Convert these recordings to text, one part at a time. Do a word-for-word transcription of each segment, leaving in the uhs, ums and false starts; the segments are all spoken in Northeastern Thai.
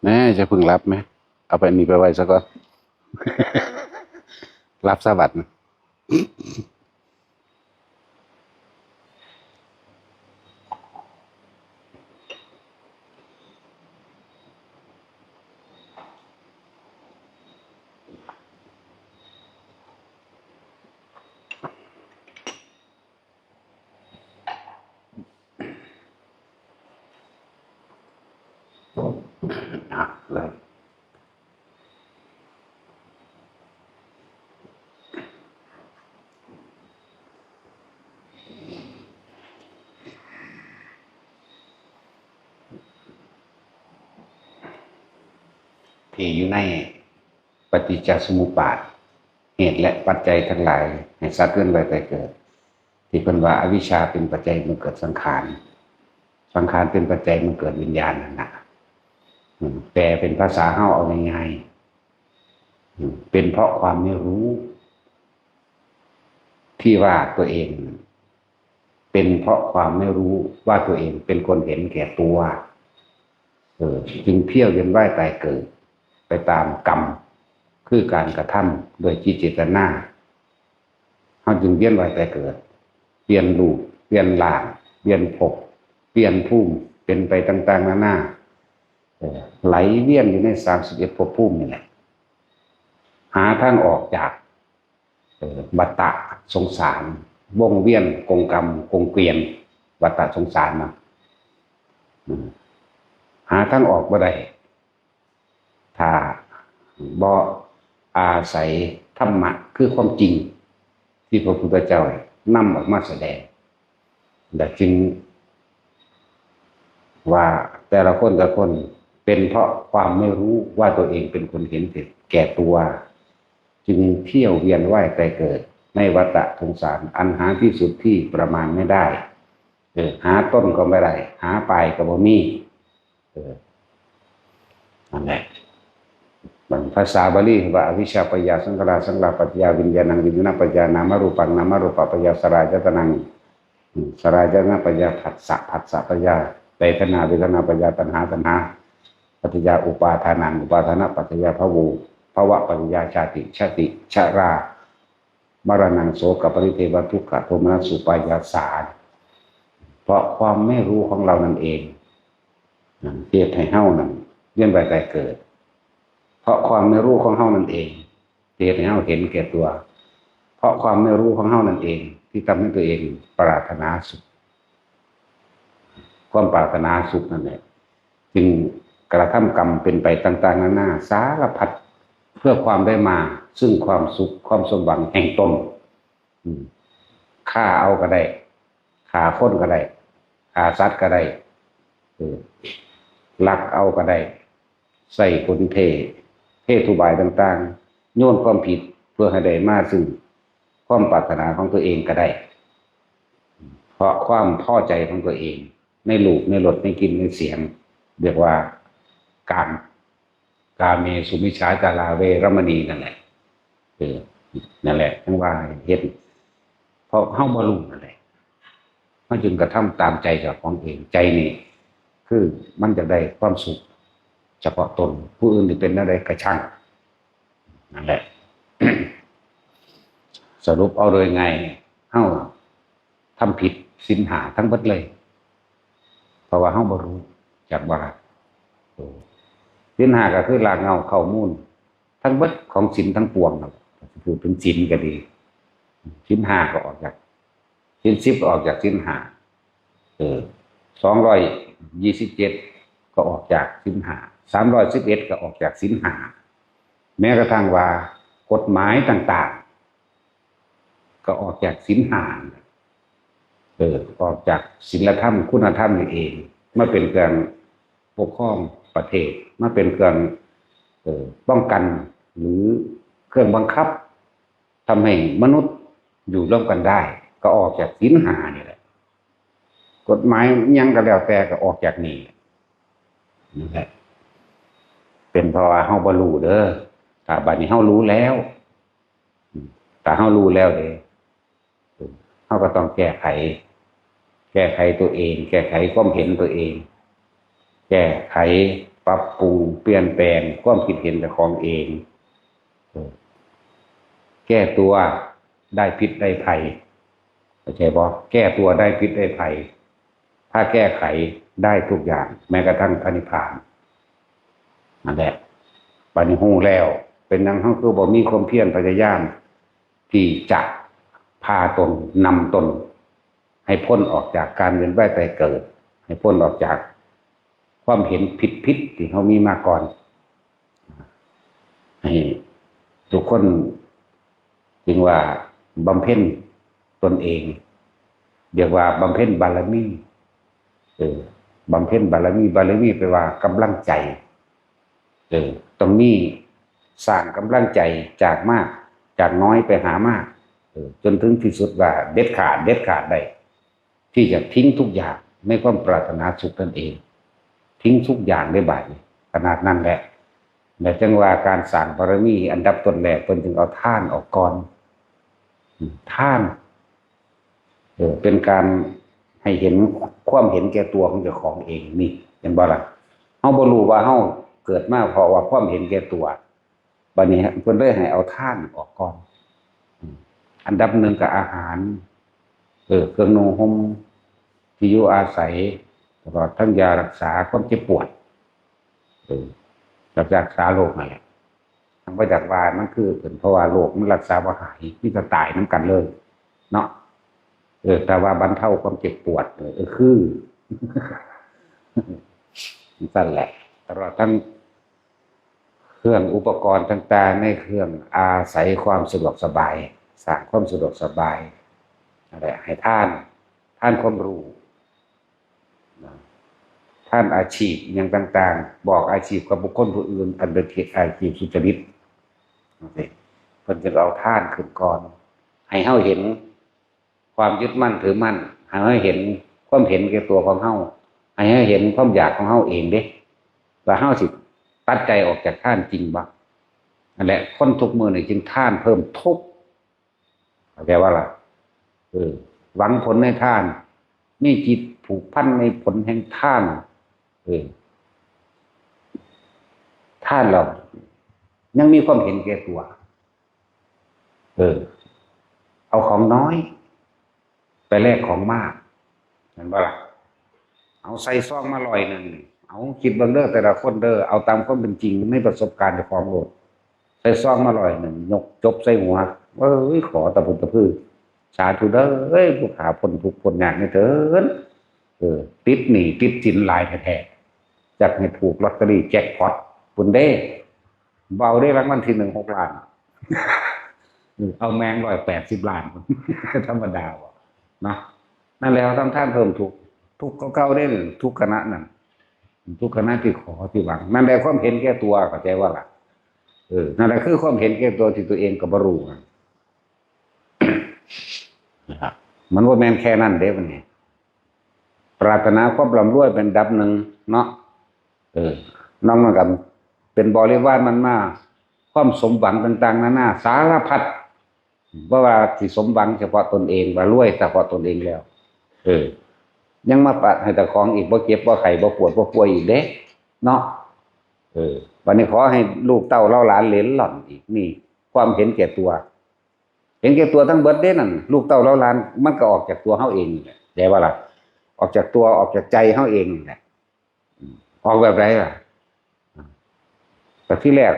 แหม จะเพิ่งหลับไหม เอาไปนี่ไปไว้ซะก่อน หลับสวัสดิ์นะ นะเลย ที่อยู่ในปฏิจจสมุปบาท เหตุและปัจจัยทั้งหลาย ให้สัตว์เวียนว่ายตายเกิด ที่เพิ่นว่าอวิชชาเป็นปัจจัยมันเกิดสังขาร สังขารเป็นปัจจัยมันเกิดวิญญาณนั่นนะ อืม แปลเป็นภาษาเฮาเอาง่ายๆ อืม เป็นเพราะความไม่รู้ ที่ว่าตัวเอง เป็นเพราะความไม่รู้ว่าตัวเองเป็นคนเห็นแก่ตัว เออ จึงเที่ยวเวียนว่ายตายเกิด ไปตามกรรม คือการกระทำโดยจิตเจตนา เฮาจึงเวียนว่ายตายเกิด เปลี่ยนรูป เปลี่ยนร่าง เปลี่ยนภพ เปลี่ยนภูมิ เป็นไปต่างๆนานา เออ ไหลเวียนอยู่ในสามสิบเอ็ดภพภูมินี่แหละ หาทางออกจาก เออ วัฏฏะสงสาร วงเวียนกงกรรมกงเกวียน วัฏฏะสงสารนะ อืม หาทางออกบ่ได้ ถ้าบ่อาศัยธรรมะคือความจริง ที่พระพุทธเจ้านำออกมาแสดง และจึงว่าแต่ละคนแต่ละคนเป็นเพราะความไม่รู้ว่าตัวเองเป็นคนเห็นแก่ตัว จึงเที่ยวเวียนว่ายตายเกิดในวัฏฏะสงสารอันหาที่สุดที่ประมาณไม่ได้ เออ หาต้นก็ไม่ได้ หาปลายก็บ่มี เออ นั่นแหละ มันภาษาบาลีว่า อวิชชาปัจจยาสังขารา สังขาราปัจจยาวิญญาณัง วิญญาณปัจจยานามรูปัง นามรูปปัจจยาสัลลายตนัง อืม สัลลายตนะปัจจยาผัสสะ ผัสสะปัจจยาเวทนา เวทนาปัจจยาตัณหา ตัณหาปัจจยาอุปาทานัง อุปาทานปัจจยาภโว ภวปัจจยาชาติ ชาติชรามรณัง โสกปริเทวทุกขโทมนัสอุปายาสา เพราะความไม่รู้ของเรานั่นเอง นั่นเหตุให้เฮานั่นเวียนว่ายตายเกิด เพราะความไม่รู้ของเฮานั่นเอง เหตุให้เฮาเห็นแก่ตัว เพราะความไม่รู้ของเฮานั่นเอง ที่ทำให้ตัวเองปรารถนาสุข ความปรารถนาสุขนั่นแหละ จึงกระทำกรรมเป็นไปต่างๆนานาสารพัด เพื่อความได้มาซึ่งความสุข ความสมหวังแห่งตน อืม ฆ่าเอาก็ได้ ฆ่าคนก็ได้ ฆ่าสัตว์ก็ได้ เออ ลักเอาก็ได้ ใส่กลเท เทศอุบายต่างๆ โยนความผิดเพื่อให้ได้มาซึ่งความปรารถนาของตัวเองก็ได้ เพราะความพอใจของตัวเอง ในรูป ในรส ในกลิ่น ในเสียง เรียกว่ากาม กาเมสุมิจฉาจาราเวรมณีนั่นแหละ เออ นั่นแหละ ทั้งว่าเฮ็ด เพราะเฮาบ่รู้นั่นแหละ เฮาจึงกระทำตามใจเจ้าของเอง ใจนี่ คือมันจะได้ความสุขเฉพาะตน ผู้อื่นสิเป็นแนวใดก็ช่าง นั่นแหละ สรุปเอาโดยง่าย เฮาทำผิดศีลห้าทั้งเบิดเลย เพราะว่าเฮาบ่รู้จักว่า โอ้ ศีลห้าก็คือรากเหง้าเค้ามูล ทั้งเบิดของศีลทั้งปวงนั่นแหละ พูดถึงศีลก็ดี ศีลห้าก็ออกจาก ศีลสิบก็ออกจากศีลห้า เออ สองร้อยยี่สิบเจ็ด ก็ออกจากศีลห้า สามร้อยสิบเอ็ด ก็ออกจากศีลห้า แม้กระทั่งว่ากฎหมายต่างๆ ก็ออกจากศีลห้า เออ ออกจากศีลธรรม คุณธรรมนี่เอง มาเป็นเครื่องปกครองประเทศ มาเป็นเครื่อง เอ่อ ป้องกัน หรือเครื่องบังคับ ทำให้มนุษย์อยู่ร่วมกันได้ ก็ออกจากศีลห้านี่แหละ กฎหมายหยังก็แล้วแต่ก็ออกจากนี่ นั่นแหละ เป็นเพราะว่าเฮาบ่รู้เด้อ ถ้าบัดนี้เฮารู้แล้ว อืม ถ้าเฮารู้แล้วเด้ อืม เฮาก็ต้องแก้ไข แก้ไขตัวเอง แก้ไขความเห็นตัวเอง แก้ไข ปรับปรุงเปลี่ยนแปลงความคิดเห็นเจ้าของเอง เออ แก้ตัวได้พิษได้ภัย เข้าใจบ่ แก้ตัวได้พิษได้ภัย ถ้าแก้ไขได้ทุกอย่าง แม้กระทั่งพระนิพพาน นั่นแหละ บัดนี้ฮู้แล้ว เป็นหยังเฮาคือบ่มีความเพียรพยายาม ที่จะพาตน นำตน ให้พ้นออกจากการเวียนว่ายตายเกิด ให้พ้นออกจากความเห็นผิดๆที่เฮามีมาก่อน ให้ทุกคนจึงว่าบำเพ็ญตนเอง เรียกว่าบำเพ็ญบารมี เออ บำเพ็ญบารมี บารมีแปลว่ากำลังใจ เออ ต้องมี สร้างกำลังใจจากมาก จากน้อยไปหามาก เออ จนถึงที่สุดว่าเด็ดขาด เด็ดขาดได้ ที่จะทิ้งทุกอย่างในความปรารถนาสุขนั่นเอง ทิ้งทุกอย่างได้บาดนี้ ขนาดนั้นแหละ และจังว่าการสร้างบารมีอันดับต้นแรกเพิ่นจึงเอาทานออกก่อน อืม ทาน เออ เป็นการให้เห็นความเห็นแก่ตัวของเจ้าของเองนี่ เห็นบ่ล่ะ เฮาบ่รู้ว่าเฮาเกิดมาเพราะว่าความเห็นแก่ตัว บัดนี้เพิ่นเลยให้เอาทานออกก่อน อืม อันดับหนึ่งก็อาหาร เออ เครื่องนุ่งห่ม ที่อยู่อาศัย ตลอดทั้งยารักษาความเจ็บปวด เออ รักษาโรคนั่นแหละ ทางบ่อยากว่ามันคือเพิ่น เพราะว่าโรคมันรักษาบ่หาย มีแต่ตายนำกันเลย เนาะ เออ แต่ว่าบรรเทาความเจ็บปวด เออ คือ จั่งซั้นแหละ ตลอดทั้งเครื่องอุปกรณ์ต่างๆ ในเครื่องอาศัยความสะดวกสบาย สร้างความสะดวกสบาย นั่นแหละ ให้ทาน ทานความรู้ นะ ทานอาชีพอิหยังต่างๆ บอกอาชีพกับบุคคลผู้อื่น อันเป็นอาชีพสุจริต จั่งซี้ เพิ่นจึงเอาทานขึ้นก่อน ให้เฮาเห็นความยึดมั่นถือมั่น ให้เฮาเห็นความเห็นแก่ตัวของเฮา ให้เฮาเห็นความอยากของเฮาเองเด้ ว่าเฮาสิตัดใจออกจากทานจริงบ่ นั่นแหละ คนทุกมื้อนี่จึงทานเพิ่มทุกข์ เข้าใจบ่ล่ะ เออ หวังผลในทาน มีจิตผูกพันในผลแห่งทาน เออ ทานแล้วยังมีความเห็นแก่ตัว เออ เอาของน้อย ไปแลกของมาก เห็นบ่ล่ะ เอาใส่ซองมาร้อยหนึ่ง เอาคิดเบิ่งเด้อแต่ละคนเด้อ เอาตามความเป็นจริงในประสบการณ์เจ้าของโลด ใส่ซองมาร้อยหนึ่ง ยกจบใส่หัว เอ้ย ขอตะพุตะพื้อ สาธุเด้อ เอ้ย ผู้ข้าพ้นทุกข์พ้นยากนี่เถิด เออ ติดหนี้ติดสินหลายแท้ๆ จักให้ถูกลอตเตอรี่แจ็คพอตพุ้นเด้ เบาได้รางวัลที่หนึ่งหกล้าน เออ เอาแมงร้อยแปดสิบล้าน ธรรมดาบ่ นะ นั่นแหละ ทำทานเพิ่มทุกข์ ทุกข์เก่าๆเด้ ทุกข์คณะนั่น ทุกข์คณะที่ขอที่หวัง นั่นแหละความเห็นแก่ตัว เข้าใจบ่ล่ะ เออ นั่นแหละคือความเห็นแก่ตัวที่ตัวเองก็บ่รู้อะ นะครับ มันบ่แม่นแค่นั้นเด้ บัดนี้ ปรารถนาความร่ำรวยเป็นอันดับหนึ่งเนาะ เออ นอกนั้นก็เป็นบริวารมันมา ความสมหวังต่างๆนานาสารพัด บ่ว่าสิสมหวังเฉพาะตนเอง ว่ารวยเฉพาะตนเองแล้ว เออ ยังมาปะให้เจ้าของอีก บ่เจ็บบ่ไข้บ่ปวดบ่ป่วยอีกเด้ เนาะ เออ บัดนี้ขอให้ลูกเต้าเหล่าหลานเหลนหล่อนอีก นี่ความเห็นแก่ตัว เห็นแก่ตัวทั้งเบิดเด้นั่น ลูกเต้าเหล่าหลาน มันก็ออกจากตัวเฮาเองนี่แหละ เข้าใจบ่ล่ะ ออกจากตัว ออกจากใจเฮาเองนี่แหละ อืม ออกแบบใดล่ะ แต่ที่แรก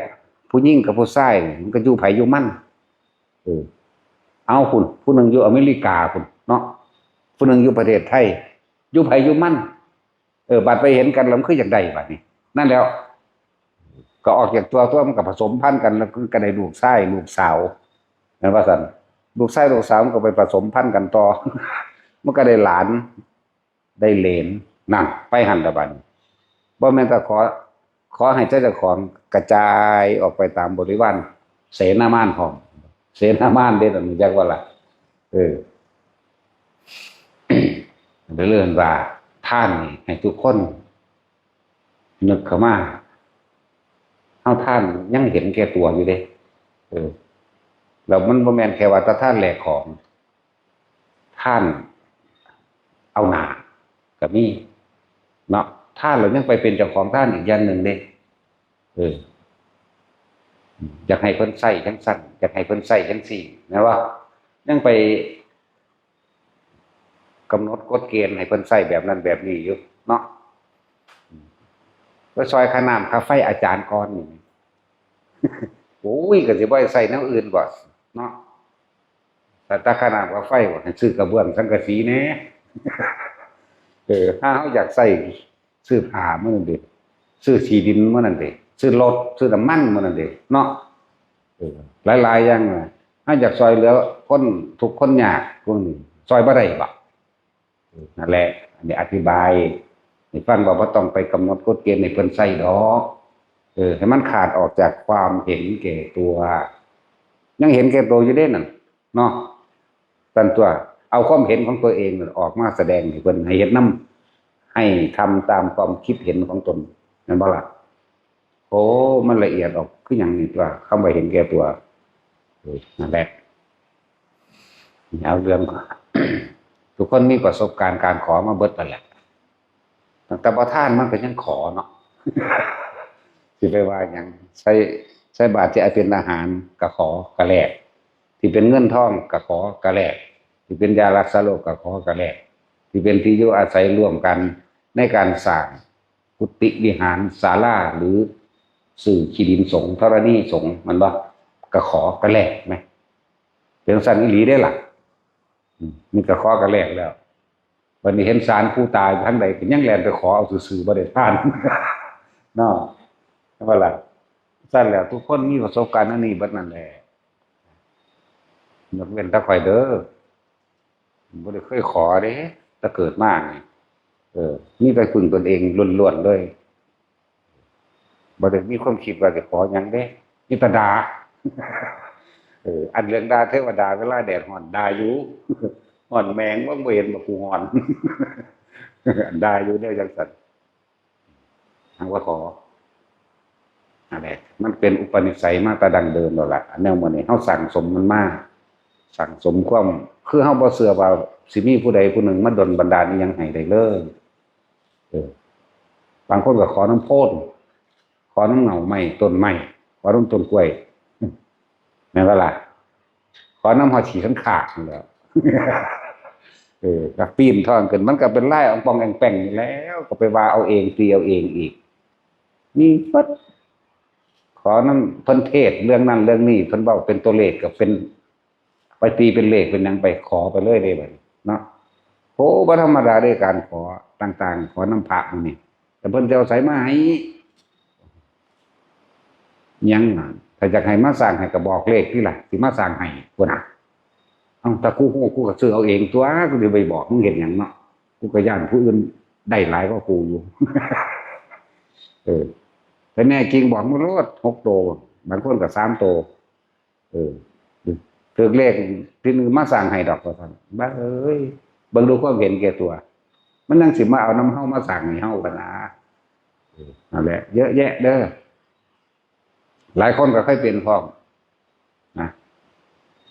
ผู้หญิงกับผู้ชายนี่ มันก็อยู่ไผอยู่มัน เออ เอาพุ้น ผู้หนึ่งอยู่อเมริกาพุ้นเนาะ ผู้หนึ่งอยู่ประเทศไทย อยู่ไผอยู่มัน เออ บัดไปเห็นกันแล้วมันคืออยากได้บัดนี้ นั่นแหล้ว ก็ออกจากตัวตัวมันก็ผสมพันธุ์กัน แล้วก็ได้ลูกชายลูกสาว แม่นว่าซั่น ลูกชายลูกสาวมันก็ไปผสมพันธุ์กันต่อ มันก็ได้หลาน ได้เหลน นั่น ไปหั่นละบัดนี้ บ่แม่นแต่ขอ ขอให้เจ้าของกระจายออกไปตามบริวาร เสนามานพร้อม เสนามานเด้ รู้จักบ่ล่ะ เออ เรื่องว่าทานนี่ให้ทุกคนนึกเข้ามา เฮาทานยังเห็นแก่ตัวอยู่เด้ เออ แล้วมันบ่แม่นแค่ว่าแต่ทานแลกของ ทานเอาหน้าก็มีเนาะ ทานแล้วยังไปเป็นเจ้าของทานอีกอย่างหนึ่งเด้ เออ อยากให้เพิ่นใส่จังซั่น อยากให้เพิ่นใส่จังซี่ แม่นบ่ ยังไปกำหนดกฎเกณฑ์ให้เพิ่นใส่แบบนั้นแบบนี้อยู่เนาะ ไปซอยค่าน้ำค่าไฟอาจารย์ก่อนนี่ โอ้ย ก็สิบ่ให้ใส่แนวอื่นบ่เนาะ แต่ตาค่าน้ำค่าไฟบ่ ให้ซื้อกระเบื้องสังกะสีแหน่ เออ ถ้าเฮาอยากใส่ ซื้อผ้ามื้อนั้นเด้ ซื้อขี้ดินมื้อนั้นเด้ ซื้อรถ ซื้อน้ำมันมื้อนั้นเด้ เนาะ เออ หลายๆอย่างน่ะ เฮาอยากซอยเหลือคนทุกข์คนยากพวกนี้ ซอยบ่ได้บ่ เออ นั่นแหละ อันนี้อธิบายให้ฟังว่าบ่ต้องไปกำหนดกฎเกณฑ์ให้เพิ่นใส่ดอก เออ ให้มันขาดออกจากความเห็นแก่ตัว ยังเห็นแก่ตัวอยู่เด้นั่น เนาะ ซั่นตั๊ว เอาความเห็นของตัวเองนั่นออกมาแสดงให้เพิ่น ให้เฮ็ดนำ ให้ทำตามความคิดเห็นของตน แม่นบ่ล่ะ โอ้ มันละเอียดออกคือหยังนี่ตั๊ว คำว่าเห็นแก่ตัว เออ นั่นแหละ เอาเรื่อง ทุกคนมีประสบการณ์การขอมาเบิดนั่นแหละ ตั้งแต่บ่ทานมันก็ยังขอเนาะ สิไปว่าหยัง ใส่ ใส่บาตรที่เป็นอาหารก็ขอ ก็แลก ที่เป็นเงินทองก็ขอ ก็แลก ที่เป็นยารักษาโรคก็ขอ ก็แลก ที่เป็นที่อยู่อาศัยร่วมกันในการสร้างกุฏิวิหารศาลา หรือซื้อขี้ดินสงฆ์ธรณีสงฆ์ แม่นบ่ ก็ขอ ก็แลกแหม เป็นจั่งซั่นอีหลีเด้ล่ะ อืม นี่ก็ขอ ก็แลกแล้ว บัดนี้เห็นศาลปู่ตาอยู่ทางใดก็ยังแล่นไปขอเอาซื่อๆ บ่ได้ทาน เนาะ ว่าล่ะ ซั่นแหละ ทุกคนมีประสบการณ์อันนี้เบิดนั่นแหละ ยกเว้นแต่ข้อยเด้อ บ่ได้เคยขอเด้ แต่เกิดมานี่ เออ มีแต่พึ่งตนเองล้วนๆ เลย บ่ได้มีความคิดว่าสิขอหยังเด้ มีแต่ด่า เออ อันเรื่องด่าเทวดาเวลาแดดฮ้อนด่าอยู่ ฮ้อนแมง มึงบ่เห็นบ่กูฮ้อน ด่าอยู่แนวจั่งซั่น หากว่าขอ นั่นแหละ มันเป็นอุปนิสัยมาแต่ดั้งเดิมแล้วล่ะ อันแนวมื้อนี้เฮาสั่งสมมันมา สั่งสมความ คือเฮาบ่เชื่อว่าสิมีผู้ใดผู้หนึ่งมาดลบันดาลอิหยังให้ได้เลย เออ บางคนก็ขอนำโพน ขอนำเง่าไม้ ต้นไม้ ขอนำต้นกล้วย แม่นบ่ล่ะ ขอนำฮอดขี้คันคากนั่นแหล้ว เออ ก็ปีนท้องขึ้น มันก็เป็นลายอ่องป่องแอ่งแป่งอยู่แล้ว ก็ไปว่าเอาเอง ตีเอาเองอีก มีเบิด ขอนำเพิ่นเทศน์เรื่องนั้นเรื่องนี้ เพิ่นเว้าเป็นตัวเลขก็เป็น ไปตีเป็นเลขเป็นหยังไปขอไปเลยเด้บัดนี้เนาะ โอ้ บ่ธรรมดาเด้ การขอต่างๆ ขอนำพระหมู่นี้ แต่เพิ่นสิเอาไสมาให้ หยังน่ะ ถ้าอยากให้มาสร้างให้ก็บอกเลขติล่ะ สิมาสร้างให้ พุ้นน่ะ เอ้า ถ้ากูฮู้กูก็ซื้อเอาเองตั๊ว กูสิไปบอกมึงเฮ็ดหยังเนาะ กูก็ย้านผู้อื่นได้หลายกว่ากูอยู่ เออ แต่แน่จริงบอกมาโลด หกโต บางคนก็สามโต เออ ถืกเลขที่หนึ่งมาสร้างให้ดอกว่าซั่น บ้าเอ้ย เบิ่งดูความเห็นแก่ตัว มันยังสิมาเอานำเฮามาสร้างให้เฮากันนะ เออ นั่นแหละ เยอะแยะเด้อ หลายคนก็เคยเป็นพร้อมนะ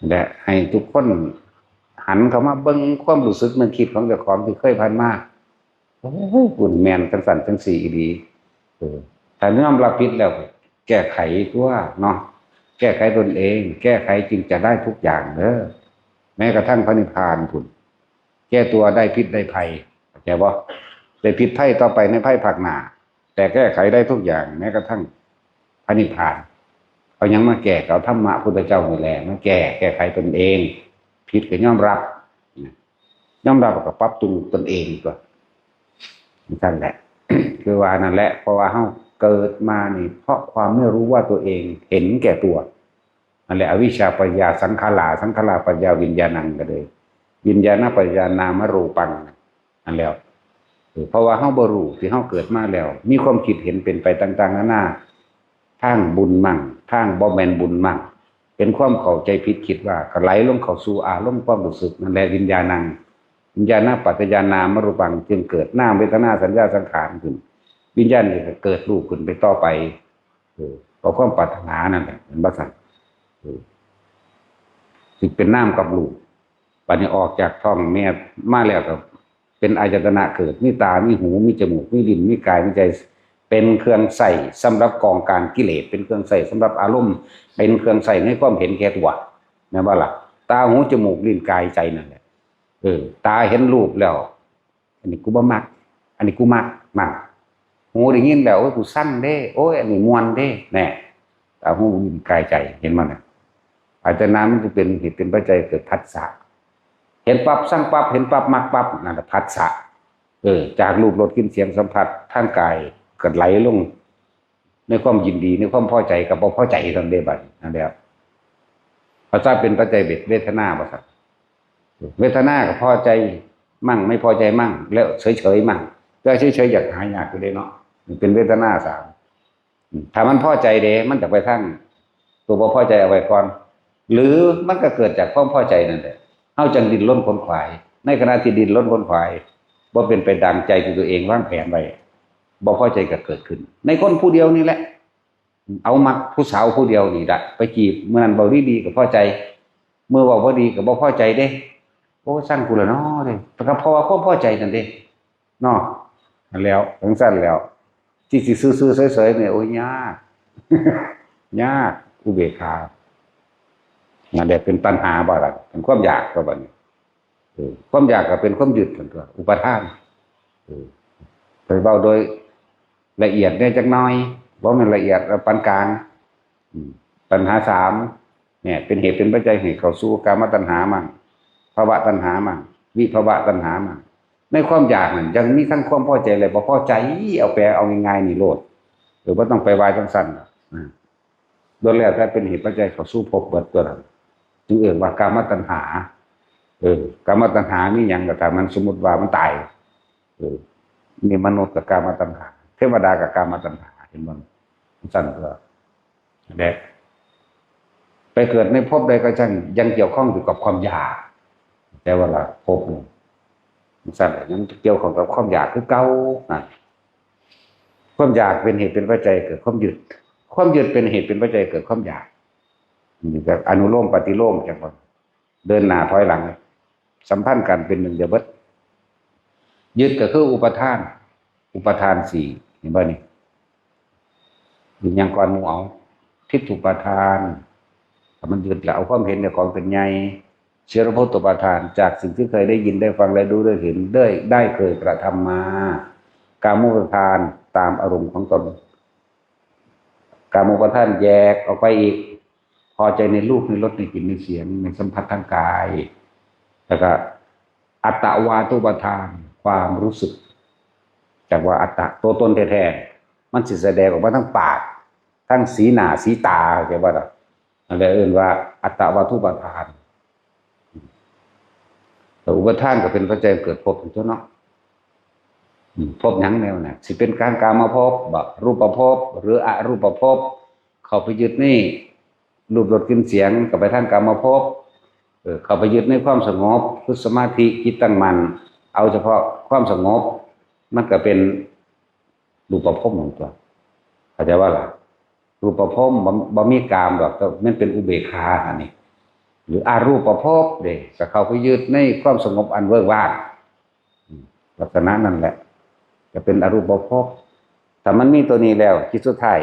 และให้ทุกคนหันเข้ามาเบิ่งความรู้สึกนึกคิดของเจ้าของที่เคยผ่านมา โอ้โห คุณแม่นจังซั่นจังซี่อีหลี เออ ถ้ายอมรับผิดแล้ว แก้ไขตั๊วเนาะ แก้ไขตนเอง แก้ไขจึงจะได้ทุกอย่างเด้อ แม้กระทั่งพระนิพพานพุ้น แก้ตัวได้พิษได้ภัย เข้าใจบ่ ได้พิษภัยต่อไปในภายภาคหน้า แต่แก้ไขได้ทุกอย่าง แม้กระทั่งพระนิพพาน เอาหยังมาแก้ ก็เอาธรรมะพุทธเจ้านี่แหละมาแก้ แก้ไขตนเอง ผิดก็ยอมรับ ยอมรับแล้วก็ปรับปรุงตนเองตั๊ว นั่นแหละ คือว่านั่นแหละ เพราะว่าเฮาเกิดมานี่ เพราะความไม่รู้ว่าตัวเองเห็นแก่ตัว นั่นแหละ อวิชชาปัจจยาสังขารา สังขาราปัจจยาวิญญาณัง ก็เลย วิญญาณปัจจยานามรูปัง นั่นแหละ เออ เพราะว่าเฮาบ่รู้ที่เฮาเกิดมาแล้ว มีความคิดเห็นเป็นไปต่างๆ นานา ทางบุญมั่ง ทางบ่แม่นบุญมั่ง เป็นความเข้าใจผิดคิดว่าก็ไหลลงเข้าสู่อารมณ์ความรู้สึก นั่นแหละวิญญาณัง วิญญาณปัจจยานามรูปัง จึงเกิดนามเวทนาสัญญาสังขารขึ้น วิญญาณนี่ก็เกิดรูปขึ้นไปต่อไป เออ เพราะความปรารถนานั่นแหละ เห็นบ่ซั่น เออ สิเป็นนามกับรูป บัดนี้ออกจากท้องแม่มาแล้วก็ เป็นอายตนะเกิด มีตา มีหู มีจมูก มีลิ้น มีกาย มีใจ เป็นเครื่องใช้สำหรับกองการกิเลส เป็นเครื่องใช้สำหรับอารมณ์ เป็นเครื่องใช้ในความเห็นแก่ตัว แม่นบ่ล่ะ? ตา หู จมูก ลิ้น กาย ใจนั่นแหละ เออ ตาเห็นรูปแล้ว อันนี้กูบ่มัก อันนี้กูมัก มัก หูได้ยินแล้ว โอ้ย กูซังเด้ โอ้ย อันนี้ม่วนเด้ แน่ ตา หู ลิ้น กาย ใจ เห็นบ่น่ะ? อายตนะมันจะเป็นเหตุเป็นปัจจัยเกิดผัสสะ เห็นปั๊บซังปั๊บ เห็นปั๊บมักปั๊บ นั่นแหละผัสสะ เออ จากรูปรสกลิ่นเสียงสัมผัสทางกาย ก็ไหลลงในความยินดี ในความพอใจกับบ่พอใจเท่านั้นเด้บัดนี้ นั่นแหละ ผัสสะเป็นปัจจัยเวทนา ว่าซั่น เวทนาก็พอใจมั่ง ไม่พอใจมั่ง แล้วเฉยๆมั่ง แต่เฉยๆอยากหายากอยู่เด้เนาะ มันเป็นเวทนาสาม อืม ถ้ามันพอใจเด้ มันจะไปทางตัวบ่พอใจเอาไว้ก่อน หรือมันก็เกิดจากความพอใจนั่นแหละ เฮาจังดิ้นรนขวนขวาย ในขณะที่ดิ้นรนขวนขวาย บ่เป็นไปดังใจที่ตัวเองวางแผนไว้ บ่พอใจก็เกิดขึ้น ในคนผู้เดียวนี่แหละ เอามักผู้สาวผู้เดียวนี่ละ ไปจีบ มื้อนั้นเว้าดีๆก็พอใจ มื้อเว้าบ่ดีก็บ่พอใจเด้ โอ้ ซังกูละเนาะเด้ แต่ก็เพราะว่าความพอใจนั่นเด้ เนาะ นั่นแหล้ว จั่งซั้นแหล้ว ที่สิซื่อๆเสยๆเนี่ย โอ้ย ยาก ยาก อุเบกขา นั่นแหละเป็นตัณหาบ่ล่ะ เป็นความอยากก็บัดนี้ เออ ความอยากก็เป็นความยึดนั่นตัว อุปาทาน เออ ไปเว้าโดยละเอียดแหน่จักหน่อย บ่แม่นละเอียด เอาปานกลาง อืม ตัณหาสามเนี่ย เป็นเหตุเป็นปัจจัยให้เข้าสู่กามตัณหามั่ง ภวตัณหามั่ง วิภวตัณหามั่ง ในความอยากนั่นยังมีทั้งความพอใจและบ่พอใจ เอาแปลเอาง่ายๆนี่โลด เออ บ่ต้องไปว่าจั่งซั้นดอก อ่า ล้วนแล้วแต่เป็นเหตุปัจจัยเข้าสู่ภพเบิดตัวนั้น จึงเอิ้นว่ากามตัณหา เออ กามตัณหามีหยังก็ตาม มันสมมุติว่ามันตาย เออ นี่มนุษย์ก็กามตัณหา เทวดาก็กามตัณหา เห็นบ่? จั่งซั้นตัว และไปเกิดในภพใดก็ช่าง ยังเกี่ยวข้องอยู่กับความอยาก แต่ว่าละภพหนึ่ง จั่งซั้นแหละ ยังเกี่ยวข้องกับความอยากคือเก่า นั่น ความอยากเป็นเหตุเป็นปัจจัยเกิดความยึด ความยึดเป็นเหตุเป็นปัจจัยเกิดความอยาก นี่ก็อนุโลมปฏิโลมจั่งว่า เดินหน้าถอยหลัง สัมพันธ์กันเป็นหนึ่งเดียวเบิด ยึดก็คืออุปาทาน อุปาทานสี่ เห็นบ่นี่? ยึดหยังก่อนหมู่เอา ทิฏฐุปาทาน ถ้ามันยึดแล้วเอาความเห็นในของเป็นใหญ่ เชื้อรพจน์อุปาทาน จากสิ่งที่เคยได้ยินได้ฟังได้รู้ได้เห็นได้ ได้เคยกระทำมา กามุปาทาน ตามอารมณ์ของตน กามุปาทานแยกออกไปอีก พอใจในรูปในรสในกลิ่นในเสียงในสัมผัสทางกาย แล้วก็อัตตวาทุปาทาน ความรู้สึก จากว่าอัตตะ ตัวตนแท้ๆ มันสิแสดงออกมาทั้งปาก ทั้งสีหน้าสีตา เข้าใจบ่ล่ะ? นั่นแหละเอิ้นว่าอัตตวาทุปาทาน แต่อุปาทานก็เป็นปัจจัยเกิดภพอยู่ตัวเนาะ อืม ภพหยังแนวน่ะ สิเป็นการกามภพบ่ รูปภพ หรืออรูปภพ เข้าไปยึดในรูปรสกลิ่นเสียง ก็ไปทางกามภพ เออ เข้าไปยึดในความสงบ คือสมาธิ จิตตั้งมั่น เอาเฉพาะความสงบ มันก็เป็นรูปภพของตัว เข้าใจบ่ล่ะ? รูปภพบ่ บ่มีกามดอก แต่มันเป็นอุเบกขาอันนี้ หรืออรูปภพเด้ ก็เข้าไปยึดในความสงบอันเวิ้งว่าง อืม ลักษณะนั่นแหละ จะเป็นอรูปภพ ถ้ามันมีตัวนี้แล้ว จิตสุดท้าย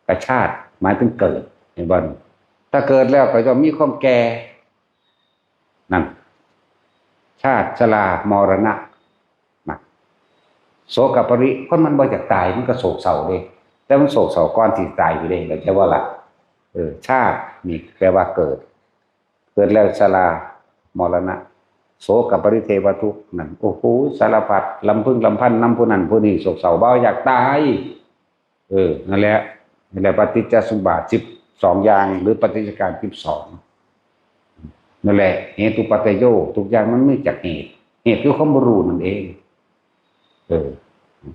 ก็ชาติ หมายถึงเกิด เห็นบ่นี่? ถ้าเกิดแล้วก็ย่อมมีความแก่ นั่น ชาติ ชรามรณะ นะ โศกปริ คนมันบ่อยากตาย มันก็โศกเศร้าเด้ แต่มันโศกเศร้าก่อนสิตายอยู่เด้ เข้าใจบ่ล่ะ? เออ ชาตินี่แปลว่าเกิด เกิดแล้วชรา มรณะ โศกปริเทวทุกข์นั่น โอ้โห สารพัด ลำพึงลำพันนำผู้นั้นผู้นี้ โศกเศร้าบ่อยากตาย เออ นั่นแหละ นั่นแหละ ปฏิจจสมุปบาทสิบสองอย่าง หรือปฏิจจการสิบสอง นั่นแหละ เหตุปัจจโย ทุกอย่างมันมีจากเหตุ เหตุคือความบ่รู้นั่นเอง เออ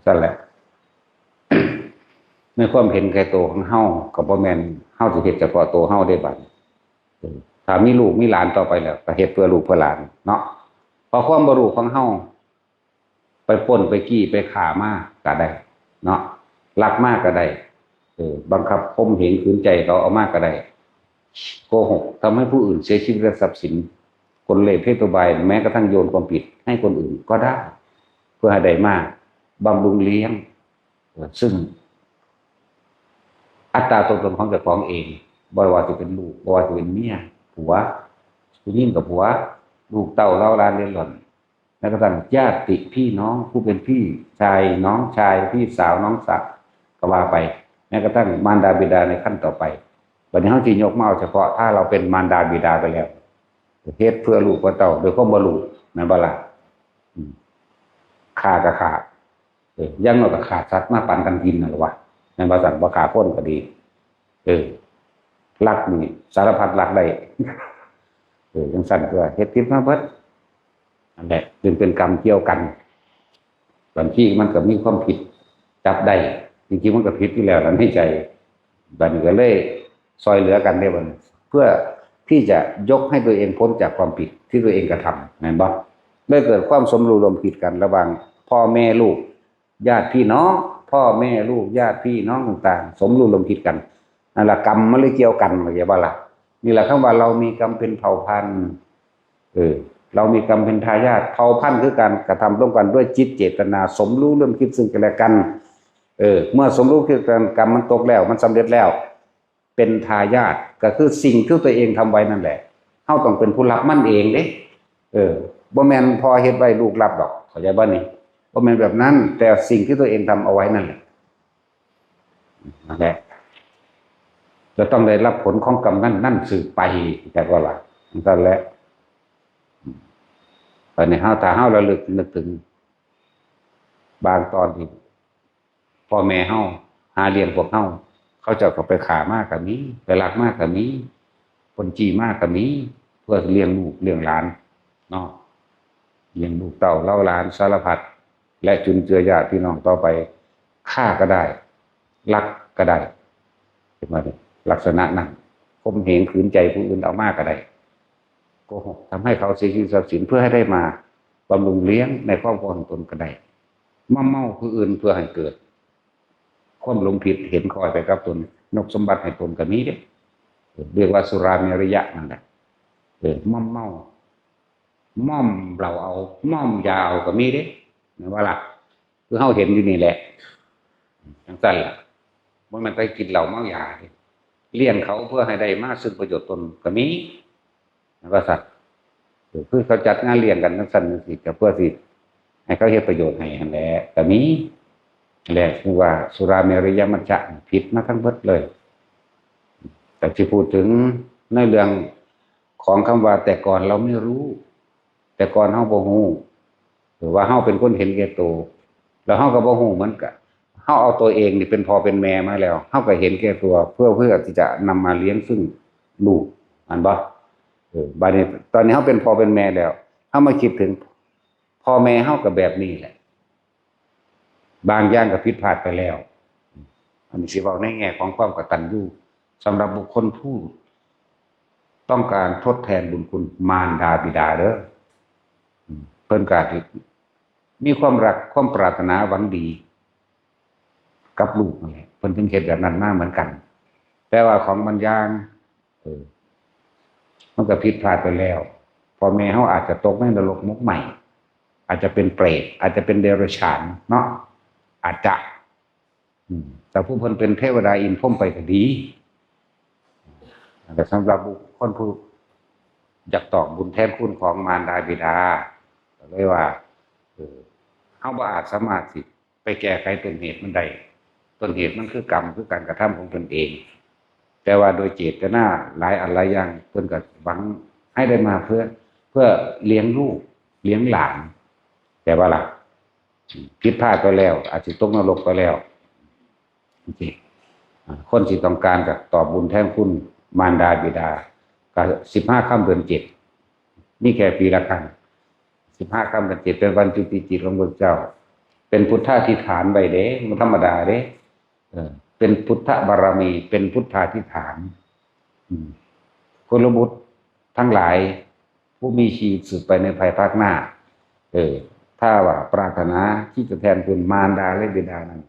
นั่นแหละ ในความเห็นแก่ตัวของเฮา ก็บ่แม่นเฮาสิเฮ็ดเฉพาะตัวเฮาได้บัดนี้ เออ ถ้ามีลูกมีหลานต่อไปแล้ว ก็เฮ็ดเพื่อลูกเพื่อหลานเนาะ เพราะความบ่รู้ของเฮา ไปปล้นไปจี้ไปฆ่ามาก็ได้เนาะ ลักมาก็ได้ เออ บังคับข่มเหงขืนใจเขาเอามาก็ได้ โกหกทำให้ผู้อื่นเสียชีวิตและทรัพย์สิน กลเหล็กเพศอุบาย แม้กระทั่งโยนความผิดให้คนอื่นก็ได้ เพื่อให้ได้มาบำรุงเลี้ยง เอ่อซึ่ง อัตตาตัวตนของเจ้าของเอง บ่ว่าจะเป็นลูก บ่ว่าจะเป็นเมีย ผัว ผู้หญิงกับผัว ลูกเต้าเหล่าหลานเรือนร่อน แม้กระทั่งญาติพี่น้อง ผู้เป็นพี่ชายน้องชาย พี่สาวน้องสาว ก็ว่าไป แม้กระทั่งมารดาบิดาในขั้นต่อไป วันนี้เขาจะยกมาเอาเฉพาะถ้าเราเป็นมารดาบิดาไปแล้ว เฮ็ดเพื่อลูกเพื่อเต้าโดยความบ่รู้ แม่นบ่ล่ะ อืม ฆ่าก็ฆ่า เออ อย่างน้อยก็ฆ่าสัตว์มาปันกันกินนั่นแหละวะ แม่นบ่ซั่น บ่ฆ่าคนก็ดี เออ ลักนี่สารพัดลักได้ เออ จังซั่นก็เฮ็ดผิดมาเบิด นั่นแหละ จึงเป็นกรรมเกี่ยวกัน บางทีมันก็มีความผิดจับได้ จริงๆมันก็ผิดอยู่แล้วล่ะในใจ บัดนี้ก็เลยซอยเหลือกันได้บัดนี้ เพื่อที่จะยกให้ตัวเองพ้นจากความผิดที่ตัวเองกระทำ แม่นบ่ เลยเกิดความสมรู้ร่วมคิดกันระหว่างพ่อแม่ลูก ญาติพี่น้อง พ่อแม่ลูก ญาติพี่น้องต่างๆ สมรู้ร่วมคิดกัน นั่นล่ะ กรรมมันเลยเกี่ยวกัน เข้าใจบ่ล่ะ นี่แหละคำว่าเรามีกรรมเป็นเผ่าพันธุ์ เออ เรามีกรรมเป็นทายาท เผ่าพันธุ์คือการกระทำร่วมกันด้วยจิตเจตนาสมรู้ร่วมคิดซึ่งกันและกัน เออ เมื่อสมรู้คิดกัน กรรมมันตกแล้ว มันสำเร็จแล้ว เป็นทายาท ก็คือสิ่งที่ตัวเองทำไว้นั่นแหละ เฮาต้องเป็นผู้รับมันเองเด้ เออ บ่แม่นพ่อเฮ็ดไว้ลูกรับดอก เข้าใจบ่นี่ บ่แม่นแบบนั้น แต่สิ่งที่ตัวเองทำเอาไว้นั่นแหละ นั่นแหละ จะต้องได้รับผลของกรรมนั้นนั่นสืบไป เข้าใจบ่ล่ะ นั่นแหละ ตอนนี้เฮา ถ้าเฮาระลึกนึกถึง บางตอนที่ พ่อแม่เฮาหาเลี้ยงพวกเฮา เขาเจ้าก็ไปฆ่ามาก็มี ไปลักมาก็มี ปล้นจี้มาก็มี เพื่อเลี้ยงลูกเลี้ยงหลานเนาะ เลี้ยงลูกเต้าเหล่าหลานสารพัด และจุนเจือญาติพี่น้องต่อไป ฆ่าก็ได้ ลักก็ได้ เห็นบ่ ลักษณะนั้น ข่มเหงขืนใจผู้อื่นเอามาก็ได้ โกหกทำให้เขาเสียชีวิตทรัพย์สิน เพื่อให้ได้มาบำรุงเลี้ยงในครอบครัวของตนก็ได้ ม่อมเมาผู้อื่นเพื่อให้เกิด ความหลงผิดเห็นคอยไปกับตน ยกสมบัติให้ตนก็มีเด้ เรียกว่าสุราเมรยะนั่นแหละ เออ ม่อมเมา ม่อมเหล้าเอา ม่อมยาเอาก็มีเด้ แม่นบ่ล่ะ คือเฮาเห็นอยู่นี่แหละ จังซั่นล่ะ บ่แม่นไปกินเหล้าเมายาเด้ เลี้ยงเขาเพื่อให้ได้มาซึ่งประโยชน์ตนก็มี แม่นบ่ซั่น เออ คือเขาจัดงานเลี้ยงกันจังซั่นจังซี่ ก็เพื่อสิให้เขาเฮ็ดประโยชน์ให้หั้นแหละ ก็มี แหละ คือว่าสุราเมรยมัจจะผิดมาทั้งเบิดเลย แต่ที่พูดถึงในเรื่องของคำว่าแต่ก่อนเราไม่รู้ แต่ก่อนเฮาบ่ฮู้ หรือว่าเฮาเป็นคนเห็นแก่ตัว แล้วเฮาก็บ่ฮู้เหมือนกัน เฮาเอาตัวเองนี่เป็นพ่อเป็นแม่มาแล้ว เฮาก็เห็นแก่ตัว เพื่อ เพื่อที่จะนำมาเลี้ยงซึ่งลูก แม่นบ่ เออ บัดนี้ ตอนนี้เฮาเป็นพ่อเป็นแม่แล้ว เฮามาคิดถึงพ่อแม่เฮาก็แบบนี้แหละ บางอย่างก็ผิดพลาดไปแล้ว อันนี้สิเว้าในแง่ของความกตัญญู สำหรับบุคคลผู้ต้องการทดแทนบุญคุณมารดาบิดาเด้อ อืม เพิ่นก็มีความรัก ความปรารถนาหวังดี กับลูกนั่นแหละ เพิ่นถึงเฮ็ดแบบนั้นมาเหมือนกัน แต่ว่าของบางอย่าง เออ มันก็ผิดพลาดไปแล้ว พ่อแม่เฮาอาจจะตกในนรกหมกไหม้ อาจจะเป็นเปรต อาจจะเป็นเดรัจฉานเนาะ อาจจะ อืม แต่ผู้เพิ่นเป็นเทวดาอินทร์พรหมไปก็ดี แต่สำหรับบุคคลผู้อยากตอบบุญแทนคุณของมารดาบิดา ก็เลยว่า เออ เฮาบ่อาจสามารถสิไปแก้ไขต้นเหตุมันได้ ต้นเหตุมันคือกรรม คือการกระทำของตนเอง แต่ว่าโดยเจตนาหลายอันหลายอย่าง เพิ่นก็หวังให้ได้มาเพื่อ เพื่อเลี้ยงลูก เลี้ยงหลาน แต่ว่าล่ะ ผิดพลาดไปแล้ว อาจสิตกนรกไปแล้ว จังซี้ อ่า คนสิต้องการก็ตอบบุญแทนคุณมารดาบิดา ก็สิบห้าค่ำเดือนเจ็ด มีแค่ปีละครั้ง สิบห้าค่ำเดือนเจ็ด เป็นวันจุติจิตของพระเจ้า เป็นพุทธาธิษฐานไว้เด้ บ่ธรรมดาเด้ เออ เป็นพุทธบารมี เป็นพุทธาธิษฐาน อืม กุลบุตรทั้งหลาย ผู้มีชีวิตสืบไปในภายภาคหน้า เออ ถ้าว่าปรารถนาที่จะแทนคุณมารดาและบิดานั้น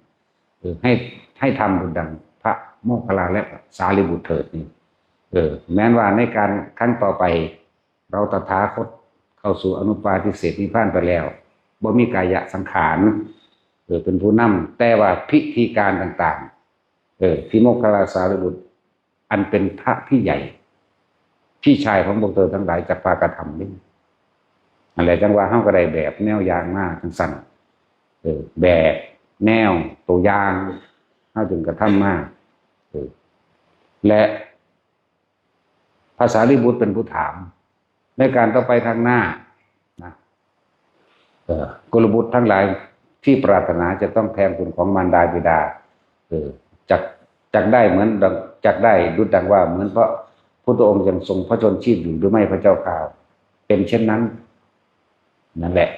เออ ให้ ให้ทำบุญดังพระโมคคัลลาและพระสารีบุตรเถิดนี่ เออ แม้นว่าในการครั้งต่อไป เราตถาคตเข้าสู่อนุปาทิเสสนิพพานไปแล้ว บ่มีกายสังขาร เออ เป็นผู้นำ แต่ว่าพิธีการต่างๆ เออ ที่โมคคัลลาสารีบุตร อันเป็นพระพี่ใหญ่ พี่ชายของพวกเธอทั้งหลายจะพากระทำนี่ อันแหละจังว่าเฮาก็ได้แบบแนวอย่างมาจังซั่น เออ แบบแนวตัวอย่าง เฮาจึงกระทำมา เออ และ พระสารีบุตรเป็นผู้ถาม ในการต่อไปข้างหน้านะ เอ่อ กุลบุตรทั้งหลายที่ปรารถนาจะต้องแทนคุณของมารดาบิดา เออ จัก จักได้เหมือนดัง จักได้ดุจดังว่าเหมือนพระพุทธองค์ยังทรงพระชนม์ชีพอยู่หรือไม่พระเจ้าข้า เป็นเช่นนั้น นั่นแหละ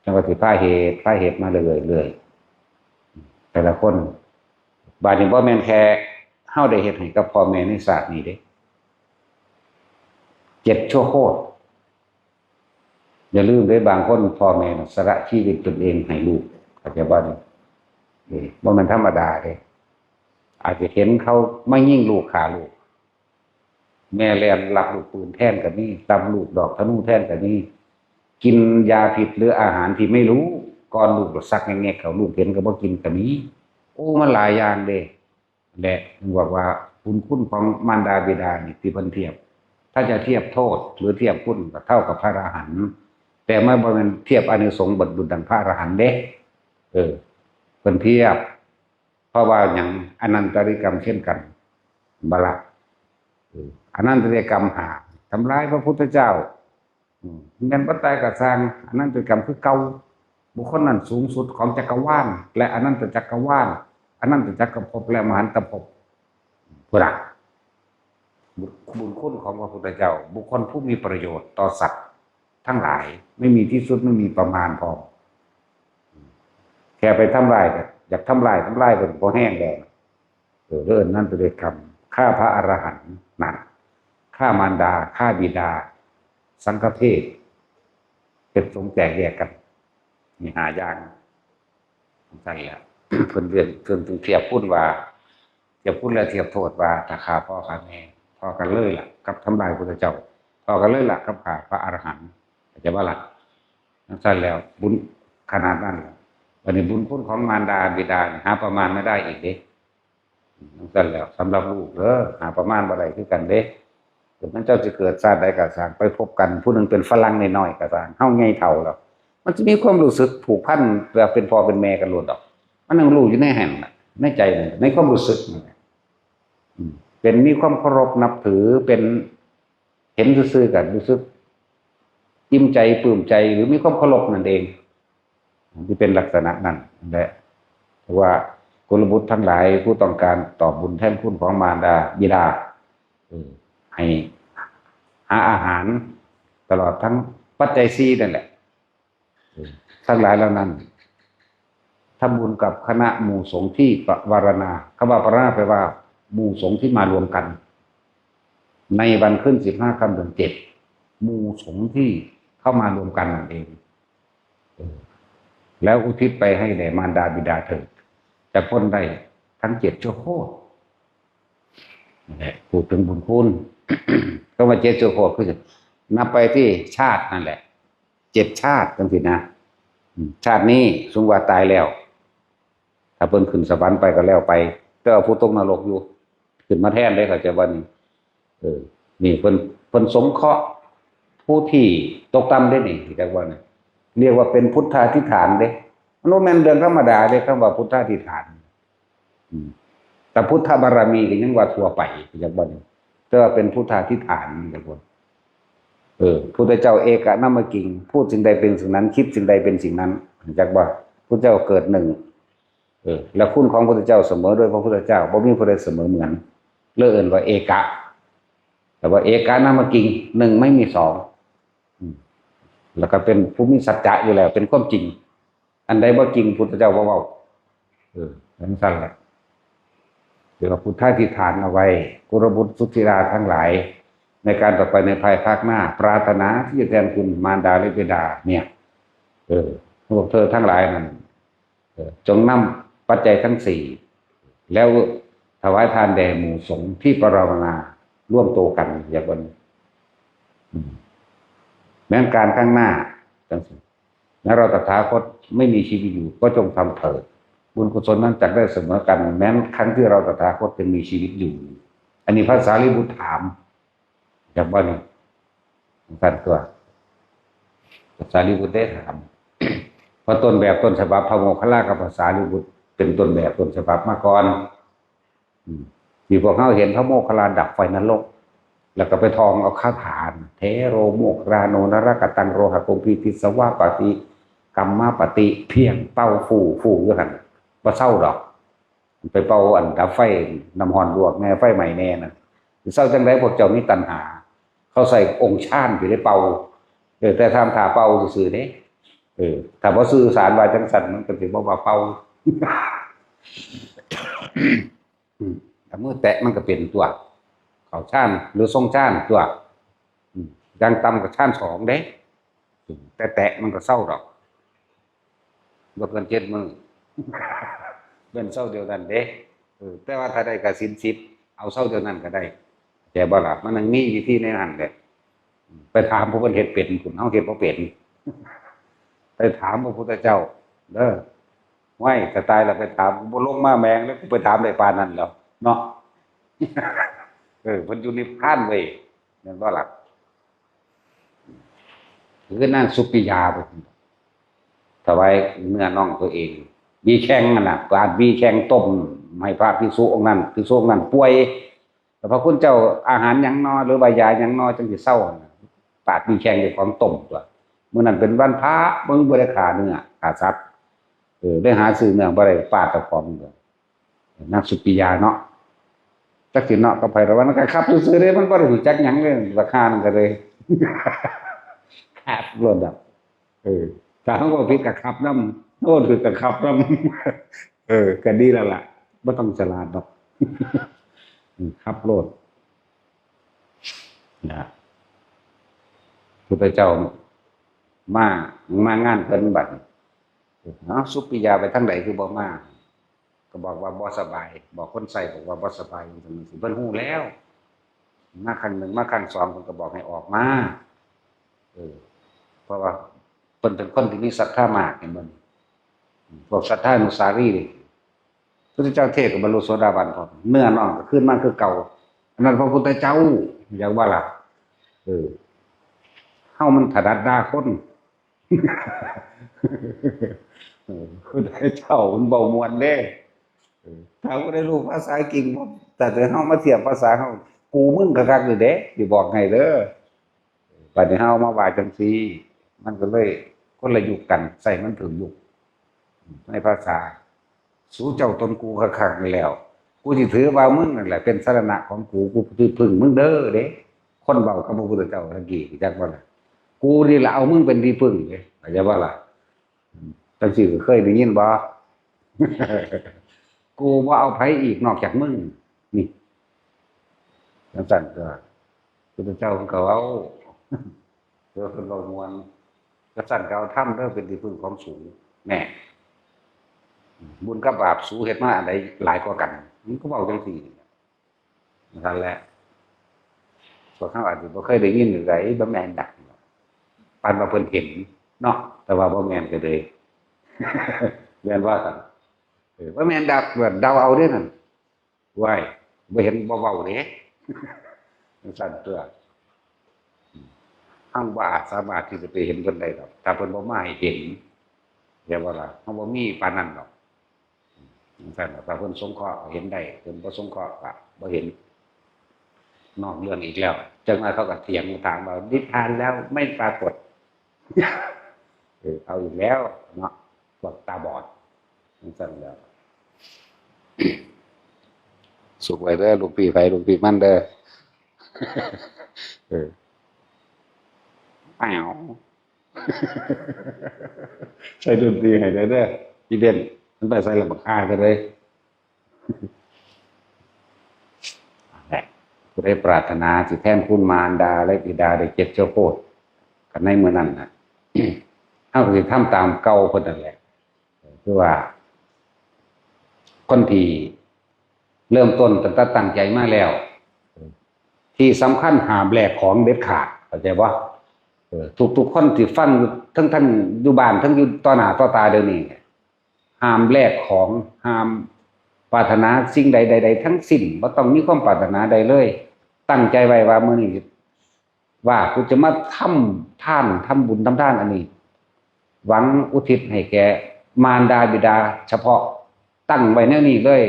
จังว่าสิพาเหตุพาเหตุมาเรื่อยๆ แต่ละคน บาดนี้บ่แม่นแค่เฮาได้เฮ็ดให้กับพ่อแม่ในชาตินี้เด้ เจ็ดชั่วโคตร อย่าลืมเด้ บางคนพ่อแม่น่ะสละชีวิตตนเองให้ลูก เข้าใจบ่นี่ เออ บ่แม่นธรรมดาเด้ อาจจะเห็นเขามายิงลูกฆ่าลูก แม่แล่นรับลูกปืนแทนก็มี รับลูกดอกธนูแทนก็มี กินยาพิษหรืออาหารที่ไม่รู้ ก่อนลูกสักแงกๆ เขาลูกเห็นก็บ่กินก็มี โอ้ มันหลายอย่างเด้ และบอกว่าบุญคุณของมารดาบิดานี่ที่เพิ่นเทียบ ถ้าจะเทียบโทษหรือเทียบคุณก็เท่ากับพระอรหันต์ แต่มันบ่แม่นเทียบอานิสงส์บทบุญดังพระอรหันต์เด้ เออ เพิ่นเทียบ เพราะว่าหยัง อนันตริยกรรมเช่นกัน บ่ล่ะ เออ อนันตริยกรรมห้า ทำร้ายพระพุทธเจ้า อืม แม่นบ่ตายก็ซ่าง อนันตริยกรรมคือเก่า บุคคลนั้นสูงสุดของจักรวาล และอนันตจักรวาล อนันตจักรภพและมหันตภพ พุทธะ บุญคุณของพระพุทธเจ้า บุคคลผู้มีประโยชน์ต่อสัตว์ทั้งหลาย ไม่มีที่สุด ไม่มีประมาณพอ แค่ไปทำลายก็อยากทำลาย ทำลายเป็นพอแห้งแล้ว เออ เรื่องนั้นเป็นกรรม ฆ่าพระอรหันต์นั่น ฆ่ามารดา ฆ่าบิดา สังฆเพศ เป็นสงฆ์แตกแยกกัน มีห้าอย่าง ใช่ละ เพิ่นเรียน เพิ่นเทียบคุณว่า เทียบคุณและเทียบโทษว่า ถ้าฆ่าพ่อฆ่าแม่ เท่ากันเลยล่ะ กับทำลายพุทธเจ้า เท่ากันเลยล่ะ กับฆ่าพระอรหันต์ เข้าใจบ่ล่ะ จังซั่นแล้ว บุญขนาดนั้นล่ะ อันนี้บุญคุณของมารดาบิดานี่หาประมาณไม่ได้อีกเด้ จังซั่นแล้ว สำหรับลูกเด้อ หาประมาณบ่ได้คือกันเด้ เกิดมันเจ้าสิเกิดชาติใดก็ซ่าง ไปพบกัน ผู้หนึ่งเป็นฝรั่งน้อยๆก็ซ่าง เฮาใหญ่เฒ่าแล้ว มันจะมีความรู้สึกผูกพันแบบเป็นพ่อเป็นแม่กันโลดดอก มันยังรู้อยู่ในหั้นน่ะ ในใจนั่นน่ะ ในความรู้สึกนั่นน่ะ อืม เป็นมีความเคารพนับถือ เป็นเห็นซื่อๆกันรู้สึกอิ่มใจปลื้มใจ หรือมีความเคารพนั่นเอง ที่เป็นลักษณะนั้นแหละ เพราะว่ากุลบุตรทั้งหลายผู้ต้องการตอบบุญแทนคุณของมารดาบิดา เออ ให้หาอาหาร ตลอดทั้งปัจจัยสี่นั่นแหละ เออ ทั้งหลายเหล่านั้น ทำบุญกับคณะหมู่สงฆ์ที่ปวารณา คำว่าปวารณาแปลว่าหมู่สงฆ์ที่มารวมกัน ในวันขึ้นสิบห้าค่ำเดือนเจ็ด หมู่สงฆ์ที่เข้ามารวมกันนั่นเอง เออ แล้วอุทิศไปให้แด่มารดาบิดาเถิด จะพ้นได้ทั้งเจ็ดชั่วโคตร นั่นแหละ พูดถึงบุญคุณ ก็ว่าเจ็ดชั่วโคตรคือนับไปที่ชาตินั่นแหละ เจ็ดชาติจังซี่นะ อืม ชาตินี้สมมุติว่าตายแล้ว ถ้าเพิ่นขึ้นสวรรค์ไปก็แล้วไป แต่ว่าผู้ตกนรกอยู่ ขึ้นมาแทนเด้ เข้าใจบ่นี่ เออ นี่เพิ่น เพิ่นสงเคราะห์ผู้ที่ตกต่ำเด้นี่ เข้าใจบ่นี่ เรียกว่าเป็นพุทธาธิษฐานเด้ มันบ่แม่นเรื่องธรรมดาเด้ คำว่าพุทธาธิษฐาน อืม แต่พุทธบารมีก็ยังว่าทั่วไป เข้าใจบ่นี่ แต่ว่าเป็นพุทธาธิษฐาน เข้าใจบ่ เออ พุทธเจ้าเอกนามกิง พูดสิ่งใดเป็นสิ่งนั้น คิดสิ่งใดเป็นสิ่งนั้น เข้าใจบ่ พุทธเจ้าเกิดหนึ่ง เออ แล้วคุณของพุทธเจ้าเสมอด้วยพระพุทธเจ้า บ่มีผู้ใดเสมอเหมือน เลยเอิ้นว่าเอกะ แต่ว่าเอกนามกิง หนึ่งไม่มีสอง อืม แล้วก็เป็นผู้มีสัจจะอยู่แล้ว เป็นความจริง อันใดบ่จริงพุทธเจ้าบ่เว้า เออ จังซั่นแหละ เรียกว่าพุทธาธิษฐานเอาไว้ กุลบุตรสุธิราทั้งหลาย ในการต่อไปในภายภาคหน้า ปรารถนาที่จะแทนคุณมารดาและบิดาเนี่ย เออ พวกเธอทั้งหลายนั้น เออ จงนำปัจจัยทั้งสี่ แล้วถวายทานแด่หมู่สงฆ์ที่ปวารณาร่วมตัวกัน อย่างวัน อืม แม้นการข้างหน้าจังซี่ แม้เราตถาคตไม่มีชีวิตอยู่ ก็จงทำเถิด บุญกุศลนั้นจักได้เสมอกัน แม้นครั้งที่เราตถาคตยังมีชีวิตอยู่ อันนี้พระสารีบุตรถาม จากบ้านนี้ท่านตัว พระสารีบุตรได้ถาม เพราะต้นแบบต้นฉบับพระโมคคัลลากับพระสารีบุตรเป็นต้นแบบต้นฉบับมาก่อน อืม ที่พวกเขาเห็นพระโมคคัลลาดับไฟนรก แล้วก็ไปท่องเอาคาถา เทโรโมคคัลลาโนนรกตังโรหะกุมพีติสวาปฏิกรรมปฏิ เพียงเป่าฟู่ฟู่อยู่หั่น บ่เซาดอก ไปเป่าอันดับไฟ น้ำฮ้อนลวกแน่ ไฟไหม้แน่นะ สิเซาจังได๋ พวกเจ้ามีตัณหา เขาใส่องค์ฌานอยู่ในเป่า เออ แต่ทำท่าเป่าซื่อๆเด้ เออ ถ้าบ่สื่อสารว่าจังซั่น มันก็สิบ่ว่าเป่า อืม เอามือแตะมันก็เป็นตัว เข้าฌานหรือทรงฌานตัว อืม อย่างต่ำก็ฌานสองเด้ อืม แต่แตะมันก็เซาดอก บ่เกินเจ็ดมื้อ เป็นเซาเดียวนั้นเด้ เออ แต่ว่าถ้าได้กสิณสิบ เอาเซาเดียวนั้นก็ได้ แต่บ่ล่ะ มันยังมีวิธีในนั้นแหละ ไปถามผู้เพิ่นเฮ็ดเป็นพุ้น เฮาเฮ็ดบ่เป็น ไปถามพระพุทธเจ้า เด้อ ห้วย ถ้าตายแล้วไปถาม บ่ลงมาแมงแล้ว กูไปถามได้ปานนั้นแล้ว เนาะ เออ เพิ่นอยู่นิพพานเว้ย แม่นบ่ล่ะ คือนางสุปิยา ถวายเนื้อน่องตัวเอง มีแข่งนั่นน่ะ ก็อาจมีแข่งต้มให้พระภิกษุองค์นั้น ภิกษุองค์นั้นป่วย แล้วพระคุณเจ้า อาหารหยังน้อ หรือว่ายาหยังน้อ จังสิเซา ปาดมีแข่งด้วยของต้มตัว มื้อนั้นเป็นวันพระ มึงบ่ได้ฆ่าเนื้อ ฆ่าสัตว์ เออ ได้หาซื้อเนื้อบ่ได้ ปาดเจ้าของตัว นางสุปิยาเนาะ จักสิเนาะกับไผ แต่ว่ามันก็ขับซื่อๆเด้ มันบ่ได้รู้จักหยังเลย ราคามันก็เลย ขับรถดับ เออ ถ้าเขาก็ผิดก็ขับนำ โน่นคือก็ขับนำ เออ ก็ดีแล้วล่ะ บ่ต้องฉลาดดอก อืม ขับรถ นะ พุทธเจ้ามา มางานเพิ่นบัดนี้ เอ้า สุปิยาไปทางใดคือบ่มา ก็บอกว่าบ่สบาย บอกคนใส่บอกว่าบ่สบายจังซี่ เพิ่นฮู้แล้ว มาครั้งหนึ่ง มาครั้งสอง เพิ่นก็บอกให้ออกมา เออ เพราะว่าเพิ่นเป็นคนที่มีศรัทธามาก เห็นบ่นี่ พวกศรัทธานุสารีนี่ พุทธเจ้าเทศน์ก็บรรลุโสดาบันพร้อม เนื้อน่องก็คืนมาคือเก่า อันนั้นพระพุทธเจ้า อยากว่าล่ะ เออ เฮามันถนัดด่าคน เออ พุทธเจ้ามันเว้าม่วนเด้ เออ ถ้าผู้ใดรู้ภาษาอังกฤษบ่ แต่ถ้าเฮามาเทียบภาษาเฮา กูมึงคักๆนี่เด้ สิบอกให้เด้อ บัดนี้เฮามาว่าจังซี่ มันก็เลยคนละยุคกัน ใช้มันถืกยุค ในภาษา สูเจ้าตนกูคักๆนี่แล้ว กูสิถือว่ามึงนั่นแหละเป็นสรณะของกู กูสิพึ่งมึงเด้อเด้ คนเว้ากับพระพุทธเจ้าตะกี้ จักบ่ล่ะ กูนี่ล่ะเอามึงเป็นที่พึ่งเด้ เข้าใจบ่ล่ะ จังซี่ก็เคยได้ยินบ่ กูบ่เอาไผอีกนอกจากมึง นี่ จังซั่นก็ พุทธเจ้าเพิ่นก็เว้า เออ เพิ่นเว้าม่วน จังซั่นก็เอาธรรมเด้อเป็นที่พึ่งของสูง แน่ บุญกับบาปสูเฮ็ดมาอันใดหลายกว่ากัน มันก็เว้าจังซี่ นั่นแหละ พวกเขาอาจสิบ่เคยได้ยินหรือได บ่แม่นดอก ปานว่าเพิ่นเห็นเนาะ แต่ว่าบ่แม่นก็เลย แม่นว่าซั่น เออ บ่แม่นดอก เดาเอาเด้นั่น ว้าย บ่เห็นบ่เว้าเด้ จังซั่นตัว เฮาบ่อาจสามารถที่จะไปเห็นเพิ่นได้ดอก ถ้าเพิ่นบ่มาให้เห็น เข้าใจบ่ล่ะ เฮาบ่มีปานนั้นดอก จังซั่นล่ะ ถ้าเพิ่นสงเคราะห์ก็เห็นได้ เพิ่นบ่สงเคราะห์ก็บ่เห็น นอกเรื่องอีกแล้ว จังว่าเขาก็เถียงถามว่า นิพพานแล้วไม่ปรากฏ เออ เอาอีกแล้วเนาะ พวกตาบอด จังซั่นแล้ว สุขไว้เด้อ ลูกพี่ไผลูกพี่มันเด้อ เออ แป๋ว ใส่ดนตรีให้ได้เด้อ อีเวนต์ มันไปใส่ลำบากอ้ายไปเลย นั่นแหละ ผู้ใดปรารถนาสิแทนคุณมารดาและบิดาได้เจ็ดชั่วโคตร กันในมื้อนั้นน่ะ เฮาก็สิทำตามเก่าเพิ่นนั่นแหละ คือว่า คนที่เริ่มต้นตั้งแต่ตั้งใจมาแล้ว ที่สำคัญห้ามแลกของเด็ดขาด เข้าใจบ่? เออ ทุกๆคนที่ฟังอยู่ทั้งทั้งอยู่บ้านทั้งอยู่ต่อหน้าต่อตาเดี๋ยวนี้ ห้ามแลกของ ห้ามปรารถนาสิ่งใดใดๆทั้งสิ้น บ่ต้องมีความปรารถนาใดเลย ตั้งใจไว้ว่ามื้อนี้ ว่ากูจะมาทำทาน ทำบุญทำทานอันนี้ หวังอุทิศให้แก่มารดาบิดา เฉพาะตั้งไว้แนวนี้เลย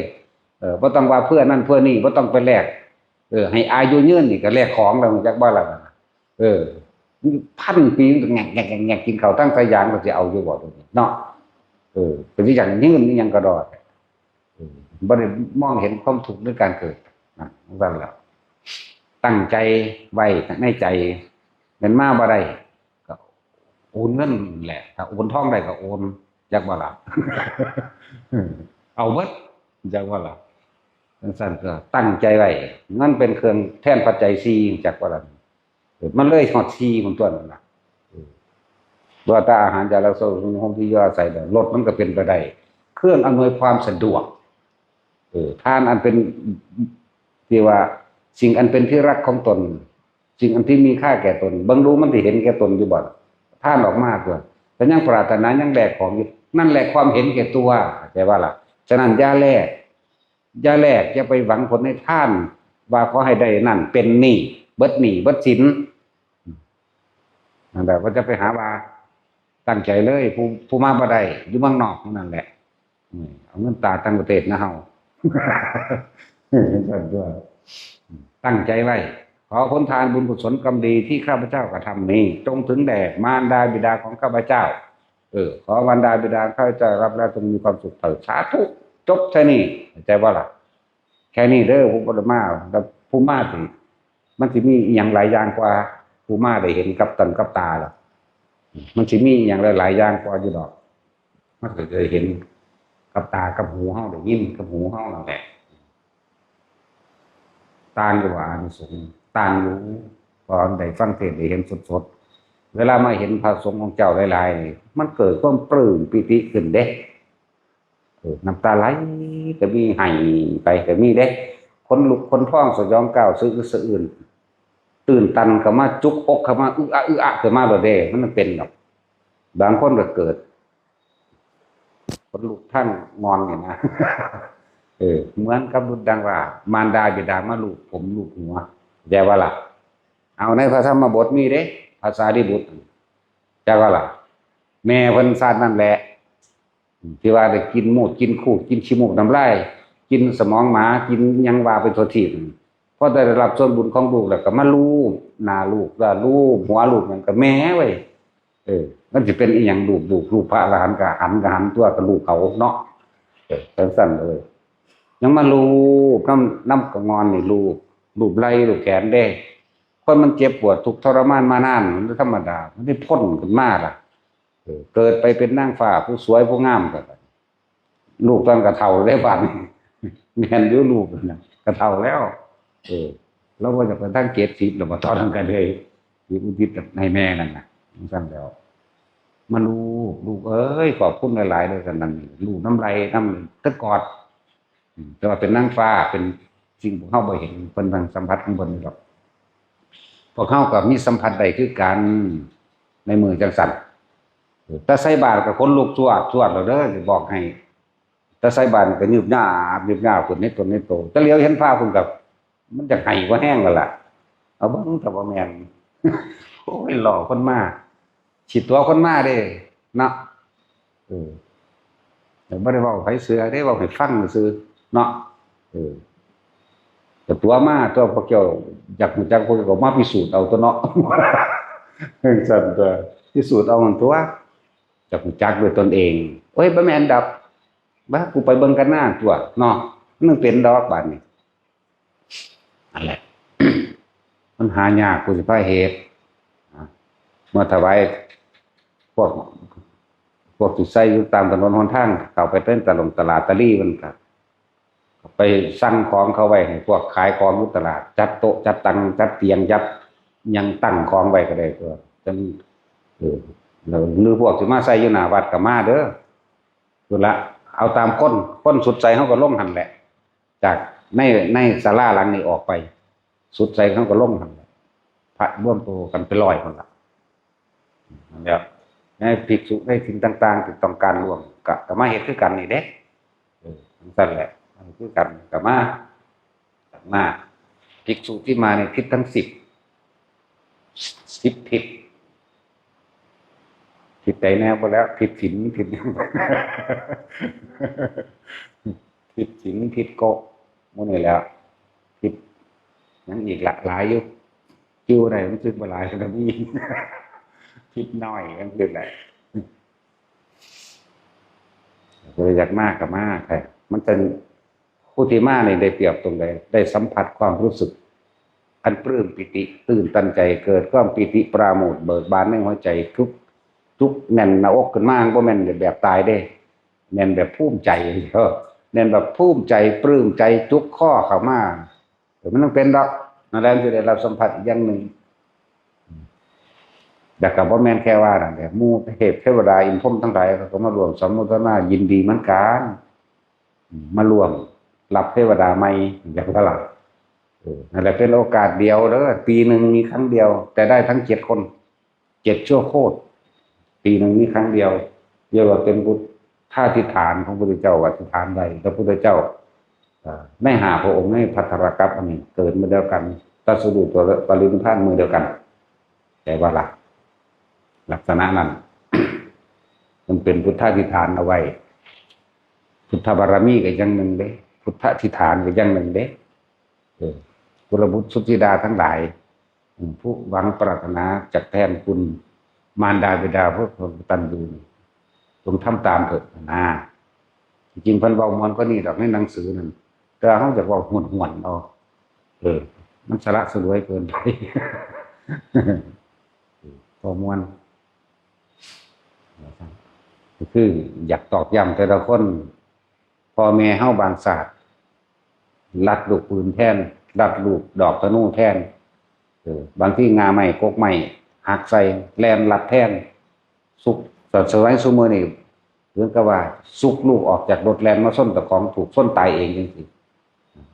เออ บ่ต้องว่าเพื่อนั่นเพื่อนี่ บ่ต้องไปแลก เออ ให้อายุยืนนี่ก็แลกของแล้ว จักบ่ล่ะ เออ พันปีมันก็แงกแงกแงกแงก กินข้าวตั้งสายยางก็สิเอาอยู่บ่ เนาะ เออ เป็นอย่างยืนนี่ยังกระดอด เออ บ่ได้มองเห็นความทุกข์ในการเกิดนะ นั่นแหละ ตั้งใจไว้ในใจ แม่นมาบ่ได้ ก็โอนเงินแหละ ถ้าโอนทองได้ก็โอน จักบ่ล่ะ เอาเบิด จักบ่ล่ะ จังซั่นก็ตั้งใจไว้ มันเป็นเครื่องแทนปัจจัยสี่ จักบ่ล่ะ เออ มันเลยฮอดสี่มันตัวนั่นน่ะ เออ ว่าแต่อาหาร ยารักษาโรค ที่อยู่อาศัยเนี่ย รถมันก็เป็นไปได้ เครื่องอำนวยความสะดวก เออ ทานอันเป็น ที่ว่า สิ่งอันเป็นที่รักของตน สิ่งอันที่มีค่าแก่ตน เบิ่งดูมันสิเห็นแก่ตนอยู่บ่ ทานออกมาตัว แต่ยังปรารถนา ยังแลกของอยู่ นั่นแหละความเห็นแก่ตัว เข้าใจบ่ล่ะ ฉะนั้นอย่าแลก อย่าแลก อย่าไปหวังผลในทาน ว่าขอให้ได้นั่นเป็นหนี้ เบิดหนี้เบิดสิน นั่นแหละ ว่าจะไปหาว่า ตั้งใจเลย ผู้ ผู้มาบ่ได้ อยู่เมืองนอกเท่านั้นแหละ อืม เอาเงินตราต่างประเทศนะเฮา เออ จังซั่นตัว ตั้งใจไว้ ขอผลทานบุญกุศลกรรมดีที่ข้าพเจ้ากระทำนี้ จงถึงแด่มารดาบิดาของข้าพเจ้า เออ ขอมารดาบิดาข้าพเจ้ารับแล้วจงมีความสุขเถิด สาธุ จบแค่นี้ เข้าใจบ่ล่ะ แค่นี้เด้อ ผู้บ่ได้มา แต่ผู้มาสิ มันสิมีอีหยังหลายอย่างกว่าผู้มาได้เห็นกับตนกับตาล่ะ มันสิมีอีหยังหลายๆอย่างกว่าอยู่ดอก มันก็ได้เห็นกับตากับหูเฮา ได้ยินกับหูเฮานั่นแหละ ต่างอยู่ว่าอานิสงส์ ต่างอยู่ พอได้ฟังเทศน์ได้เห็นสดๆ เวลามาเห็นพระสงฆ์ของเจ้าหลายๆนี่ มันเกิดความปลื้มปีติขึ้นเด้ เออ น้ำตาไหลก็มี ไห้ไปก็มีเด้ ขนลุกขนพองสยองก้าว สะอึกสะอื้น ตื่นตันก็มา จุกอกก็มา อึอะอึอะก็มาโลดเด้ มันเป็นดอก บางคนก็เกิด ขนลุกทั้งงอนเนี่ยนะ เออ เหมือนกับดุจดังว่า มารดาบิดามาลูบผมลูบหัว เข้าใจบ่ล่ะ เอาในพระธรรมบทมีเด้ พระสารีบุตร จักบ่ล่ะ แม่เพิ่นชาตินั่นแหละ ที่ว่าได้กินมูดกินคูด กินขี้มูกน้ำลาย กินสมองหมา กินหยังว่าไปทั่วทีป พอได้รับส่วนบุญของลูกแล้วก็มาลูบหน้าลูก แล้วลูบหัวลูกหยังก็แหมเว้ย เออ มันสิเป็นอีหยัง ลูบลูบลูบพระอรหันต์ก็หันก็หันตัว ก็ลูบเขาเนาะ เออ จังซั่นเลย ยังมาลูบนำ นำกะงอนนี่ ลูบ ลูบไหล่ลูบแขนเด้ คนมันเจ็บปวดทุกข์ทรมานมานาน มันธรรมดา มันได้พ้นขึ้นมาล่ะ เออ เกิดไปเป็นนางฟ้าผู้สวยผู้งามก็ ลูกตอนกะเฒ่าได้บัดนี้ แม่นอยู่ ลูกนั่นน่ะกะเฒ่าแล้ว เออ เราบ่อยากไปทางเจ็ดสิบแล้วบ่ ตอนนั้นก็เลยสิอุทิศให้แม่นั่นน่ะ จังซั่นแล้ว มาลูบ ลูกเอ้ย ขอบคุณหลายๆเด้อ กันนั่นลูบน้ำไหล่นำ แต่กอด อืม แต่ว่าเป็นนางฟ้า เป็นสิ่งพวกเฮาบ่เห็น เพิ่นทางสัมผัสของเพิ่นนี่ดอก พวกเฮาก็มีสัมผัสได้คือกัน ในมื้อจังซั่น เออ แต่ใส่บาตรก็ขนลุกสวดสวดแล้วเด้อ สิบอกให้ แต่ใส่บาตรก็ยืบยาบยืบยาบขึ้นในตนในโต แต่เหลียวเห็นพระเพิ่นก็ มันจะไห้บ่แห้งแล้วล่ะ เอาเบิ่งแต่บ่แม่น โอ้ย หลอกคนมา สิตั๋วคนมาเด้ เนาะ เออ แต่บ่ได้เว้าให้ไผเชื่อเด้ เว้าให้ฟังซื่อเนาะ เออ แต่ตั๋วมา ตั๋วพวกเจ้าอยากรู้จัก พวกเจ้าก็มาพิสูจน์เอาตั๊วเนาะ จังซั่นตั๊ว พิสูจน์เอาหั่นตั๊ว อยากรู้จักด้วยตนเอง โอ้ย บ่แม่นดอก บ่า กูไปเบิ่งกันหน้าตั๊วเนาะ มันเป็นดอกบาดนี้ นั่นแหละ มันหายาก ผู้สิพาเหตุนะ เมื่อถวายพวก พวกที่ใส่อยู่ตามถนนหนทาง เข้าไปเป็นตลงตลาดตะลี่มันก็ไปสั่งของเขาไว้ให้พวกขายของอยู่ตลาด จัดโต๊ะจัดตังจัดเตียงจัดหยังตั้งของไว้ก็ได้ตั๊ว จัง เออ แล้วหรือพวกที่มาใส่อยู่หน้าวัดก็มาเด้อ พุ้นละ เอาตามคน คนสุดใสเฮาก็ลงหั่นแหละ จากใน ในศาลาหลังนี้ออกไป สุดใสเฮาก็ลงหั่นแหละ พระรวมตัวกันไปร้อยคนละ นั่นแหละ ในภิกษุในถิ่นต่างๆที่ต้องการร่วม ก็ก็มาเฮ็ดคือกันนี่เด้ เออจั่งซั่นแหละ มันคือกัน ก็มา มา ภิกษุที่มาในทิศทั้งสิบ สิบทิศ ทิศใดแน่บ่แล้ว ทิศศีล ทิศหยัง ทิศศีล ทิศโกะ หมู่นี่แหล้ว ทิศหยังอีกละ หลายอยู่ จื่อได้มันจื่อบ่หลาย ก็มี ทิศน้อยจั่งซี้แหละ ก็เลยอยากมาก็มาแท้ มันจะ ผู้ที่มานี่ได้เปรียบตรงใด ได้สัมผัสความรู้สึก อันปลื้มปีติ ตื่นตันใจ เกิดความปีติปราโมทย์เบิกบานในหัวใจ ทุก ทุกแน่นหน้าอกขึ้นมา บ่แม่นแบบตายเด้ แน่นแบบภูมิใจ เออ แน่นแบบภูมิใจ ปลื้มใจ จุกคอเข้ามา เออ มันต้องเป็นดอก นั่นแหละ มันจะได้รับสัมผัสอีกอย่างหนึ่ง แต่ก็บ่แม่นแค่ว่านั่นแหละ หมู่เทพเทวดาอินทร์พรหมทั้งหลายเขาก็มาร่วมสมโมทนายินดีเหมือนกัน อืม มาร่วมรับเทวดาใหม่ อย่างว่าล่ะ เออ นั่นแหละ เป็นโอกาสเดียวเด้อ ปีหนึ่งมีครั้งเดียว แต่ได้ทั้งเจ็ดคน เจ็ดชั่วโคตร ปีหนึ่งมีครั้งเดียว เรียกว่าเป็นพุทธาธิษฐานของพระพุทธเจ้า อธิษฐานไว้ พระพุทธเจ้า เอ่อ ในห้าพระองค์ในภัททรกัปปะนี่ เกิดมื้อเดียวกัน ตรัสรู้ตัวปรินิพพานมื้อเดียวกัน แต่ว่าล่ะ ลักษณะนั้น มันเป็นพุทธาธิษฐานเอาไว้ พุทธบารมีก็อย่างหนึ่งเด้ พุทธาธิษฐานก็อย่างหนึ่งเด้ เออ กุลบุตรสุธิดาทั้งหลาย อืม ผู้หวังปรารถนาจะแทนคุณมารดาบิดาผู้กตัญญูนี่ จงทำตามเถิดนะ จริงๆเพิ่นเว้าม่วนกว่านี้ดอกในหนังสือนั่น แต่เฮาอยากเว้าห้วนๆเอา เออ มันสละสลวยเกินไป เว้าม่วน ก็คืออยากตอกย้ำแต่ละคน พ่อแม่เฮาบางชาติ ลัดลูกปืนแทน ลัดลูกดอกธนูแทน เออ บางทีง่าไม้กกไม้หักใส่ แล่นลัดแทน สุก ส สมัยซุมื้อนี่ เหมือนกับว่าสุกลูกออกจากรถแล่นมาชนเจ้าของ ถูกชนตายเองจังซี้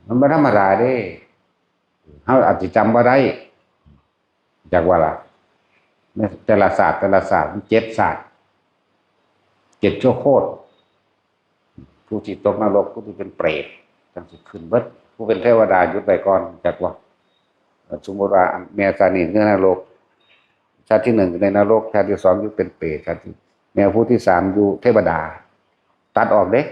มันบ่ธรรมดาเด้ เฮาอาจสิจำบ่ได้ จักว่าล่ะ แต่ละชาติ แต่ละชาติ มันเจ็ดชาติ เจ็ดชั่วโคตร ผู้ที่ตกนรก ผู้ที่เป็นเปรต จั่งซี้ขึ้นเบิด ผู้เป็นเทวดาหยุดไว้ก่อน จักว่า เอ่อ สมมุติว่าแม่ชาตินี้อยู่นรก ชาติที่หนึ่งอยู่ในนรก ชาติที่สองอยู่เป็นเปรต ชาติที่ แม่ผู้ที่สามอยู่เทวดา ตัดออกเด้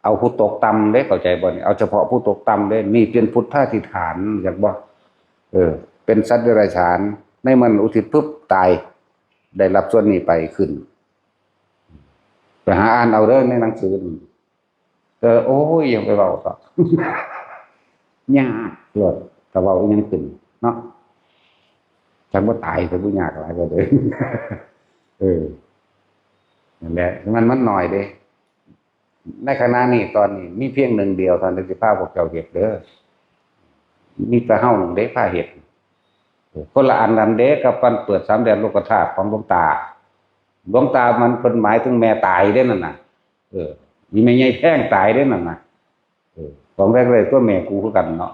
เอาผู้ตกต่ำเด้ เข้าใจบ่นี่ เอาเฉพาะผู้ตกต่ำเด้ นี่เป็นพุทธาธิษฐาน อยากบอก เออ เป็นสัตว์เดรัจฉาน ในมันอุทิศปุ๊บตาย ได้รับส่วนนี้ไปขึ้น ไปหาอ่านเอาเด้อในหนังสือนี่ เออ โอ้ย อย่าไปเว้าต่อ ยากโลด แต่เว้าอีหยังขึ้นเนาะ จังบ่ตาย แต่บ่ยากหลายกว่าเดิม เออ นั่นแหละ มัน มันน้อยเด้ ในขณะนี้ตอนนี้มีเพียงหนึ่งเดียวเท่านั้นที่พาพวกเจ้าเฮ็ดเด้อ มีแต่เฮาหนึ่งเด้พาเฮ็ด เออ คนละอันนั้นเด้กับการเปิดสามแดนโลกธาตุของหลวงตา หลวงตามันเพิ่นหมายถึงแม่ตายเด้นั่นน่ะ เออ มีแม่ใหญ่แพงตายเด้นั่นน่ะ เออ ของแรกเลยก็แม่กูคือกันเนาะ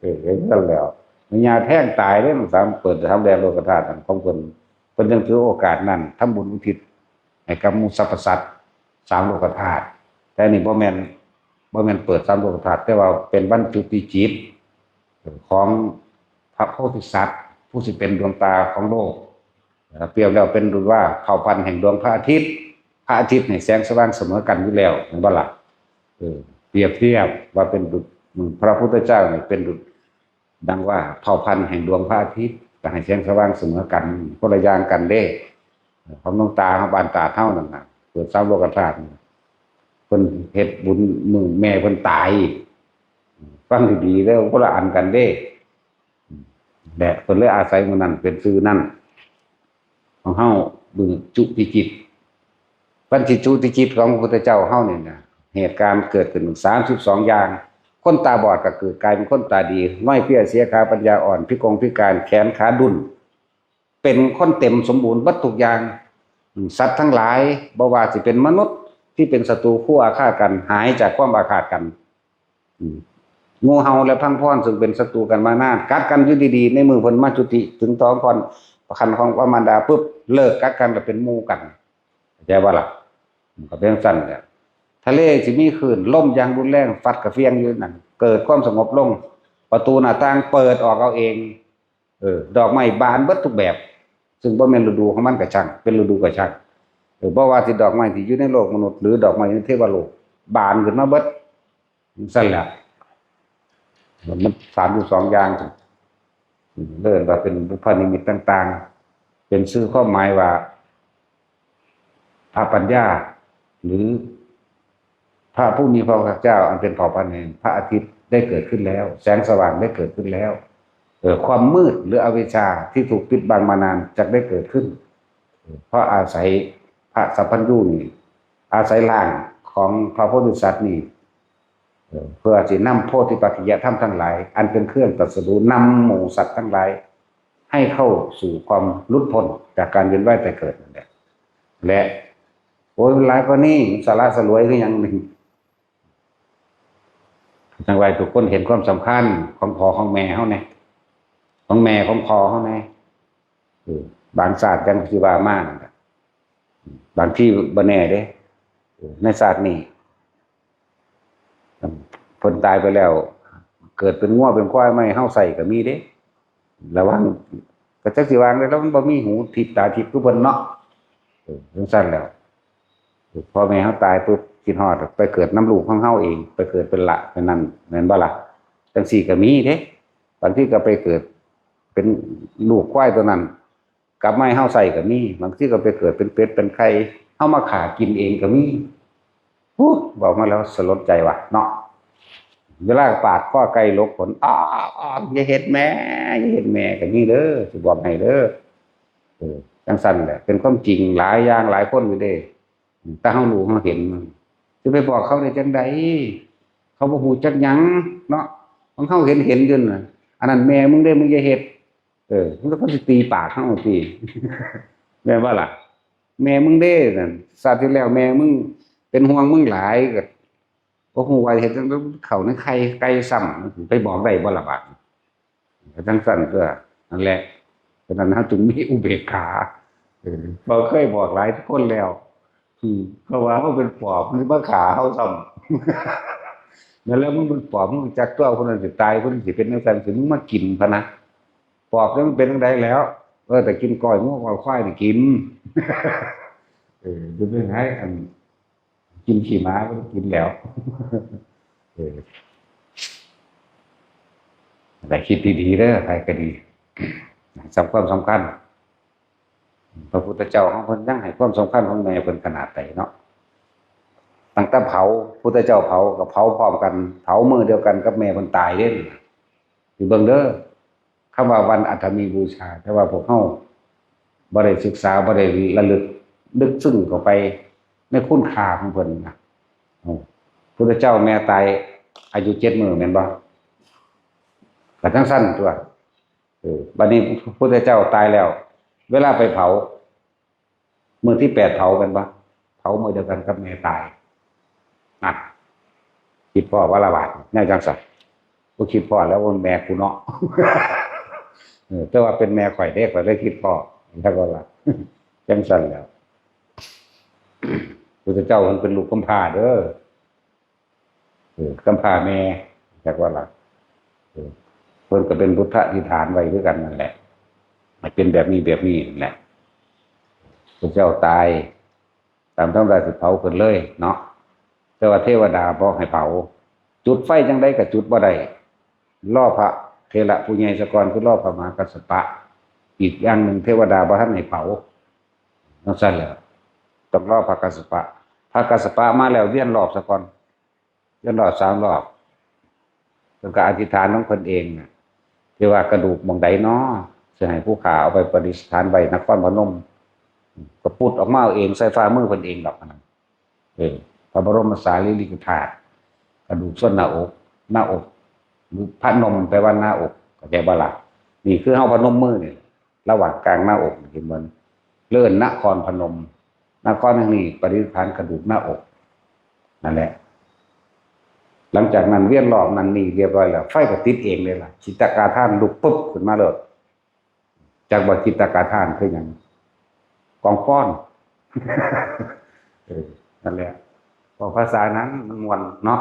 เออ เห็นกันแล้ว แม่ใหญ่แพงตายเด้มันสาม เปิดสามแดนโลกธาตุของเพิ่น เพิ่นยังถือโอกาสนั้นทำบุญอุทิศให้กับหมู่สรรพสัตว์สามโลกธาตุ แต่อันนี้บ่แม่น บ่แม่นเปิดสามโลกธาตุ แต่ว่าเป็นวันจุติจิตของพระโพธิสัตว์ ผู้สิเป็นดวงตาของโลก เปรียบแล้วเป็นดุจว่าเผ่าพันธุ์แห่งดวงพระอาทิตย์ พระอาทิตย์นี่แสงสว่างเสมอกันอยู่แล้ว เห็นบ่ล่ะ เออ เปรียบเทียบว่าเป็นดุจ อืม พระพุทธเจ้านี่เป็นดุจดังว่าเผ่าพันธุ์แห่งดวงพระอาทิตย์ ก็ให้แสงสว่างเสมอกัน คนละอย่างกันเด้ ของหลวงตา ของบ้านตาดเฮานั่นน่ะ เปิดสามโลกธาตุ เพิ่นเฮ็ดบุญมื้อแม่เพิ่นตาย ฟังดีๆเด้อ คนละอันกันเด้ และเพิ่นเลยอาศัยมื้อนั้นเป็นชื่อนั้น ของเฮามื้อจุติจิต วันที่จุติจิตของพระพุทธเจ้าเฮานี่นะ เหตุการณ์เกิดขึ้นสามสิบสองอย่าง คนตาบอดก็เกิดกลายเป็นคนตาดี น้อยเพี้ยเสียขา ปัญญาอ่อน พิกลพิการ แขนขาดุ่น เป็นคนเต็มสมบูรณ์เบิดทุกอย่าง อืม สัตว์ทั้งหลาย บ่ว่าสิเป็นมนุษย์ที่เป็นศัตรูคู่อาฆาตกัน หายจากความอาฆาตกัน อืม งูเห่าและพังพรซึ่งเป็นศัตรูกันมานาน กัดกันอยู่ดีๆ ในมื้อเพิ่นมาจุติถึงท้องพร คันของพระมารดาปุ๊บ เลิกกักกันแล้วเป็นหมู่กัน เข้าใจบ่ล่ะ? มันก็เป็นจั่งซั่นแหละ ทะเลสิมีคลื่นลมอย่างรุนแรงฟัดกระเฟียงอยู่นั่น เกิดความสงบลง ประตูหน้าต่างเปิดออกเอาเอง เออ ดอกไม้บานเบิดทุกแบบ ซึ่งบ่แม่นฤดูของมันก็ช่าง เป็นฤดูก็ช่าง เออ บ่ว่าสิดอกไม้ที่อยู่ในโลกมนุษย์ หรือดอกไม้ในเทวโลก บานขึ้นมาเบิด จั่งซั่นแหละ มันสามสิบสองอย่าง เอิ้นว่าเป็นบุพนิมิตต่างๆ เป็นชื่อความหมายว่า พระปัญญา หรือ พระผู้มีพระภาคเจ้าอันเป็นเผ่าพันธุ์แห่งพระอาทิตย์ได้เกิดขึ้นแล้ว แสงสว่างได้เกิดขึ้นแล้ว เอ่อ ความมืดหรืออวิชชาที่ถูกปิดบังมานานจักได้เกิดขึ้น เอ่อ เพราะอาศัยพระสัพพัญญูนี่ อาศัยร่างของพระโพธิสัตว์นี่ เอ่อ เพื่อสินำโพธิปักขิยธรรมทั้งหลาย อันเป็นเครื่องตรัสรู้นำหมู่สัตว์ทั้งหลาย ให้เข้าสู่ความหลุดพ้นจากการเวียนว่ายตายเกิดนั่นแหละ และ โอ้ย หลายกว่านี้ สาระสลวยคือหยังนี่ จั่งว่าทุกคนเห็นความสำคัญของพ่อของแม่เฮาแหน่ ของแม่ของพ่อเฮาแหน่ เออ บางชาติจั่งสิว่ามานั่นแหละ บางทีบ่แน่เด้ เออ ในชาตินี้ เพิ่นตายไปแล้ว เกิดเป็นงัวเป็นควายมาให้เฮาใช้ก็มีเด้ ระวัง ก็จักสิว่าจั่งใด๋ แล้วมันบ่มีหูทิพย์ตาทิพย์คือเพิ่นเนาะ เออ จั่งซั่นแหล้ว พ่อแม่เฮาตายปุ๊บ คิดฮอดไปเกิดนำลูกของเฮาเอง ไปเกิดเป็นหละเป็นนั่น แม่นบ่ล่ะ? จั่งซี้ก็มีเด้ บางทีก็ไปเกิดเป็นลูกควายตัวนั้น กลับมาให้เฮาใช้ก็มี บางทีก็ไปเกิดเป็นเป็ดเป็นไก่ เฮามาฆ่ากินเองก็มี ฮู้ เว้ามาแล้วสลดใจว่ะเนาะ เวลาปาดคอไก่หลกขน อ้อ อย่าเฮ็ดแม่ อย่าเฮ็ดแม่ ก็มีเด้อ สิบอกให้เด้อ เออ จั่งซั่นแหละ เป็นความจริงหลายอย่างหลายคนอยู่เด้ แต่เฮารู้เฮาเห็นมัน สิไปบอกเขาได้จั่งใด๋ เขาบ่ฮู้จักหยังเนาะ ของเฮาเห็นเห็นอยู่น่ะ อันนั้นแม่มึงเด้ มึงอย่าเฮ็ด เออ มันก็สิตีปากเฮาติ แม่นบ่ล่ะ? แม่มึงเด้นั่น ชาติที่แล้วแม่มึงเป็นห่วงมึงหลาย ก็บ่ฮู้ว่าเฮ็ดจั่งใด๋ เข้าในไข่ไก่ซ้ำ ไปบอกได้บ่ล่ะบาดนี้ ก็จั่งซั่นตั่ว นั่นแหละ ฉะนั้นเฮาจึงมีอุเบกขา เออ เฮาเคยบอกหลายคนแล้ว อืม เพราะว่าเฮาเป็นปอบ มันมาฆ่าเฮาซ้ำ นั่นแหละ มึงเป็นปอบ มึงจักตัวผู้นั้นสิตาย ผู้นั้นสิเป็นจั่งซั่น สิมึงมากินพะนะ ปอบแล้วมันเป็นจั่งใด๋แล้ว เออ แต่กินก้อยงัวก้อยควายนี่กิน เออ เป็นจั่งใด๋ อัน กินขี้หมาก็กินแล้ว เออ แต่คิดดีๆเด้อ ใครก็ดี สำคัญ สำคัญ พระพุทธเจ้าของเพิ่นยังให้ความสำคัญของแม่เพิ่นขนาดใด๋เนาะ ตั้งแต่เผา พุทธเจ้าเผาก็เผาพร้อมกัน เผามื้อเดียวกันกับแม่เพิ่นตายเด้ สิเบิ่งเด้อ คำว่าวันอัฐมีบูชา แต่ว่าพวกเฮาบ่ได้ศึกษา บ่ได้ระลึกลึกซึ้งเข้าไปในคุณค่าของเพิ่นนะ เออ พุทธเจ้าแม่ตายอายุเจ็ดมื้อแม่นบ่? ก็จั่งซั่นตั่ว เออ บัดนี้พุทธเจ้าตายแล้ว เวลาไปเผา มื้อที่แปดเผาแม่นบ่? เผามื้อเดียวกันกับแม่ตาย อ่ะ คิดพ้อบ่ล่ะบาด แนวจั่งซั่น บ่คิดพ้อแล้วว่าแม่กูเนาะ เออ แต่ว่าเป็นแม่ข้อยเด้ ข้อยเลยคิดพ้อ แล้วก็ว่า จั่งซั่นแหล้ว พุทธเจ้าเพิ่นเป็นลูกกำพร้าเด้อ เออ กำพร้าแม่ จักว่าล่ะ เออ เพิ่นก็เป็นพุทธอธิษฐานไว้คือกันนั่นแหละ ให้เป็นแบบนี้แบบนี้นั่นแหละ พุทธเจ้าตาย ตามธรรมดาสิเผาเพิ่นเลยเนาะ แต่ว่าเทวดาบ่ให้เผา จุดไฟจั่งใด๋ก็จุดบ่ได้ รอพระเถระผู้ใหญ่ซะก่อน คือรอพระมหากัสสปะ อีกอย่างหนึ่งเทวดาบ่ทันให้เผา จั่งซั่นแหละ ต้องรอพระกัสสปะ พระกัสสปะมาแล้วเวียนรอบซะก่อน เวียนรอบสามรอบ เพิ่นก็อธิษฐานของเพิ่นเองน่ะ ที่ว่ากระดูกหม่องใด๋น้อ สิให้ผู้ข้าเอาไปประดิษฐานไว้นครพนม ก็ปุดออกมาเอาเอง ใส่ฝ่ามือเพิ่นเองดอกอันนั้น เออ พระบรมสารีริกธาตุ กระดูกส่วนหน้าอก หน้าอก หรือพนมแปลว่าหน้าอก เข้าใจบ่ล่ะ? นี่คือเฮาพนมมือนี่ ระหว่างกลางหน้าอก เห็นบ่? เอิ้นนครพนม นครแห่งนี้ประดิษฐานกระดูกหน้าอก นั่นแหละ หลังจากนั้นเวียนรอบนั่นนี่เรียบร้อยแล้ว ไฟก็ติดเองเลยล่ะ จิตตคาธานลุกปุ๊บขึ้นมาเลย จักว่าจิตตกาทานคือหยัง กองฟ้อน เออ นั่นแหละ เว้าภาษาหนังมันม่วนเนาะ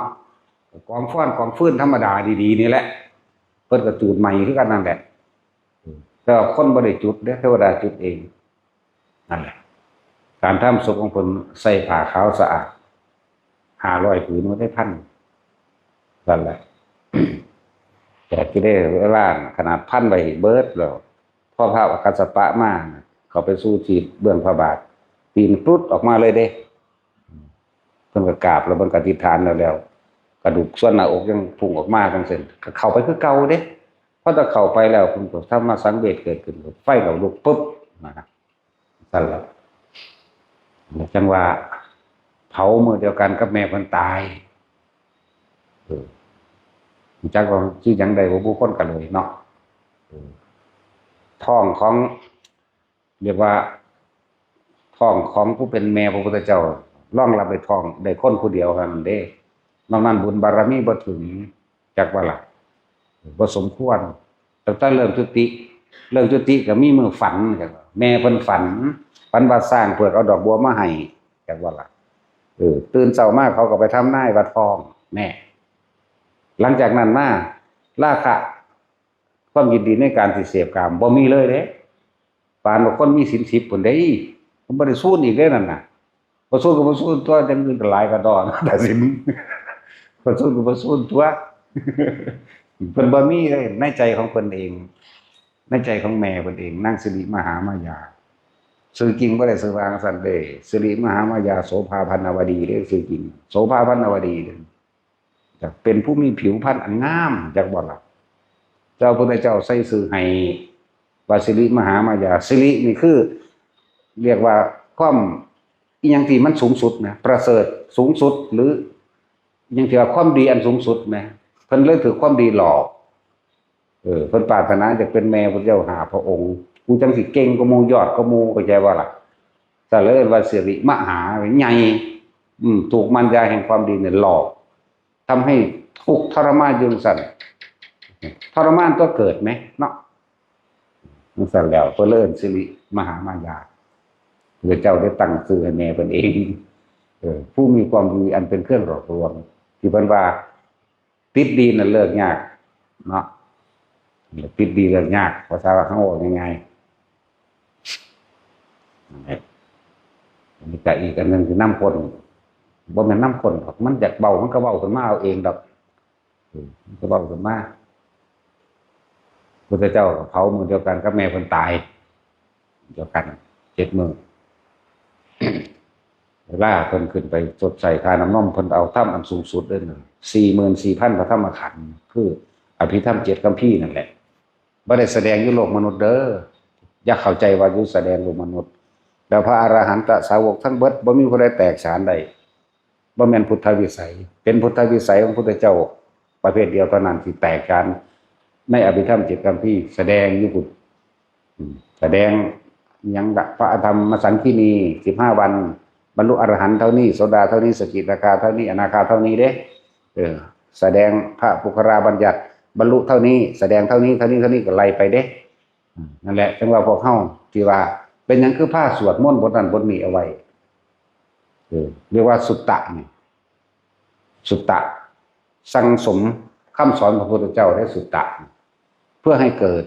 กองฟ้อนกองฟืนธรรมดาดีๆนี่แหละ เพิ่นก็จูดใหม่คือกันนั่นแหละ แต่ว่าคนบ่ได้จุดเด้ เทวดาจุดเอง นั่นแหละ การทำศพของเพิ่นใส่ผ้าขาวสะอาด ห้าร้อยผืน บ่ได้พัน นั่นแหละ แต่ที่ได้เวลาขนาดพันไว้เบิดแล้ว พอพระกัสสปะมา เข้าไปสู่ที่เบื้องพระบาท ตีนปลุดออกมาเลยเด้ เพิ่นก็กราบแล้วเพิ่นก็อธิษฐานแล้วแล้ว กระดูกส่วนหน้าอกยังพุ่งออกมาจังซั่น ก็เข้าไปคือเก่าเด้ พอจะเข้าไปแล้วเพิ่นก็ธรรมสังเวชเกิดขึ้น ไฟก็ลุกปุ๊บ นะ ซั่นล่ะ จั่งว่าเผามื้อเดียวกันกับแม่เพิ่นตาย เออ จักว่าชื่อหยังใดบ่ บุคคลกันเลยเนาะ เออ ท้องของ เรียกว่า ท้องของผู้เป็นแม่พระพุทธเจ้า รองรับได้ท้องได้คนผู้เดียวเท่านั้นเด้ นอกนั้นบุญบารมีบ่ถึง จักว่าล่ะ บ่สมควร ตั้งแต่เริ่มจุติ เริ่มจุติก็มีมื้อฝัน แม่เพิ่นฝัน ฝันว่าช้างเผือกเอาดอกบัวมาให้ จักว่าล่ะ เออ ตื่นเช้ามาเขาก็ไปทำนายว่าท้อง แน่ หลังจากนั้นมา ราคะ ความยินดีในการที่เสพกามบ่มีเลยเด้ ปานว่าคนมีศีลสิบพุ้นเด้ มันบ่ได้ซูนอีกเด้นั่นน่ะ บ่ซูนก็บ่ซูนตัว อย่างอื่นก็หลายกว่าดอก แต่ศีล บ่ซูนก็บ่ซูนตัว เพิ่นบ่มีเลย ในใจของเพิ่นเอง ในใจของแม่เพิ่นเอง นางสิริมหามายา ชื่อจริงบ่ได้ชื่อว่าจั่งซั้นเด้ สิริมหามายา โสภาพันนวดีเด้ ชื่อจริง โสภาพันนวดีเด้ จักเป็นผู้มีผิวพรรณอันงาม จักบ่ล่ะ เจ้าพุทธเจ้าใส่ชื่อให้ว่าสิริมหามายา สิรินี่คือ เรียกว่าความอิหยังที่มันสูงสุดนะ ประเสริฐสูงสุด หรืออิหยังที่ว่าความดีอันสูงสุดนะ เพิ่นเลยถือความดีหล่อ เออ เพิ่นปรารถนาจะเป็นแม่พระเจ้าห้าพระองค์ ผู้จังสิเก่งกว่าหมู่ ยอดกว่าหมู่ เข้าใจบ่ล่ะ แต่เลยว่าสิริมหา ใหญ่ อืม ถูกมารยาแห่งความดีเนี่ยหลอก ทำให้ทุกข์ทรมานอยู่จั่งซั่น ทรมานตัวเกิดไหมเนาะ จั่งซั่นแล้ว เพิ่นเลยเอิ้นสิริมหามายา พระเจ้าได้ตั้งชื่อให้แม่เพิ่นเอง เออ ผู้มีความดีอันเป็นเครื่องหลอกลวง ที่เพิ่นว่า ติดดีน่ะเลิกยาก เนาะ ติดดีเลิกยาก ภาษาเฮาเว้าง่ายๆ อันนี้ก็อีกอันหนึ่งคือนำคน บ่แม่นนำคนดอก มันอยากเว้า มันก็เว้าขึ้นมาเอาเองดอก อืม มันก็เว้าขึ้นมา พุทธเจ้าก็เผามื้อเดียวกันกับแม่เพิ่นตาย เดียวกัน เจ็ดมื้อ เวลาเพิ่นขึ้นไปชดใช้ค่าน้ำนม เพิ่นเอาธรรมอันสูงสุดเลยนะ สี่หมื่นสี่พันพระธรรมขันธ์ คืออภิธรรมเจ็ดคัมภีร์นั่นแหละ บ่ได้แสดงอยู่โลกมนุษย์เด้อ อย่าเข้าใจว่าอยู่แสดงโลกมนุษย์ แล้วพระอรหันตสาวกทั้งเบิด บ่มีผู้ใดแตกฉานได้ บ่แม่นพุทธวิสัย เป็นพุทธวิสัยของพุทธเจ้าประเภทเดียวเท่านั้นที่แตกฉาน ในอภิธรรมเจ็ดคัมภีร์แสดงอยู่พุ้น อืม แสดงหยังละ พระธรรมสังคีนี สิบห้าวัน บรรลุอรหันต์เท่านี้ โสดาเท่านี้ สกิทาคาเท่านี้ อนาคาเท่านี้เด้ เออ แสดงพระปุคคลาบัญญัติ บรรลุเท่านี้ แสดงเท่านี้ เท่านี้ เท่านี้ ก็ไล่ไปเด้ อืม นั่นแหละ จั่งว่าพวกเฮาที่ว่า เป็นหยังคือพาสวดมนต์บทนั้นบทนี้เอาไว้ เออ เรียกว่าสุตตะนี่ สุตตะ สั่งสมคำสอนพระพุทธเจ้าได้สุตตะ เพื่อให้เกิด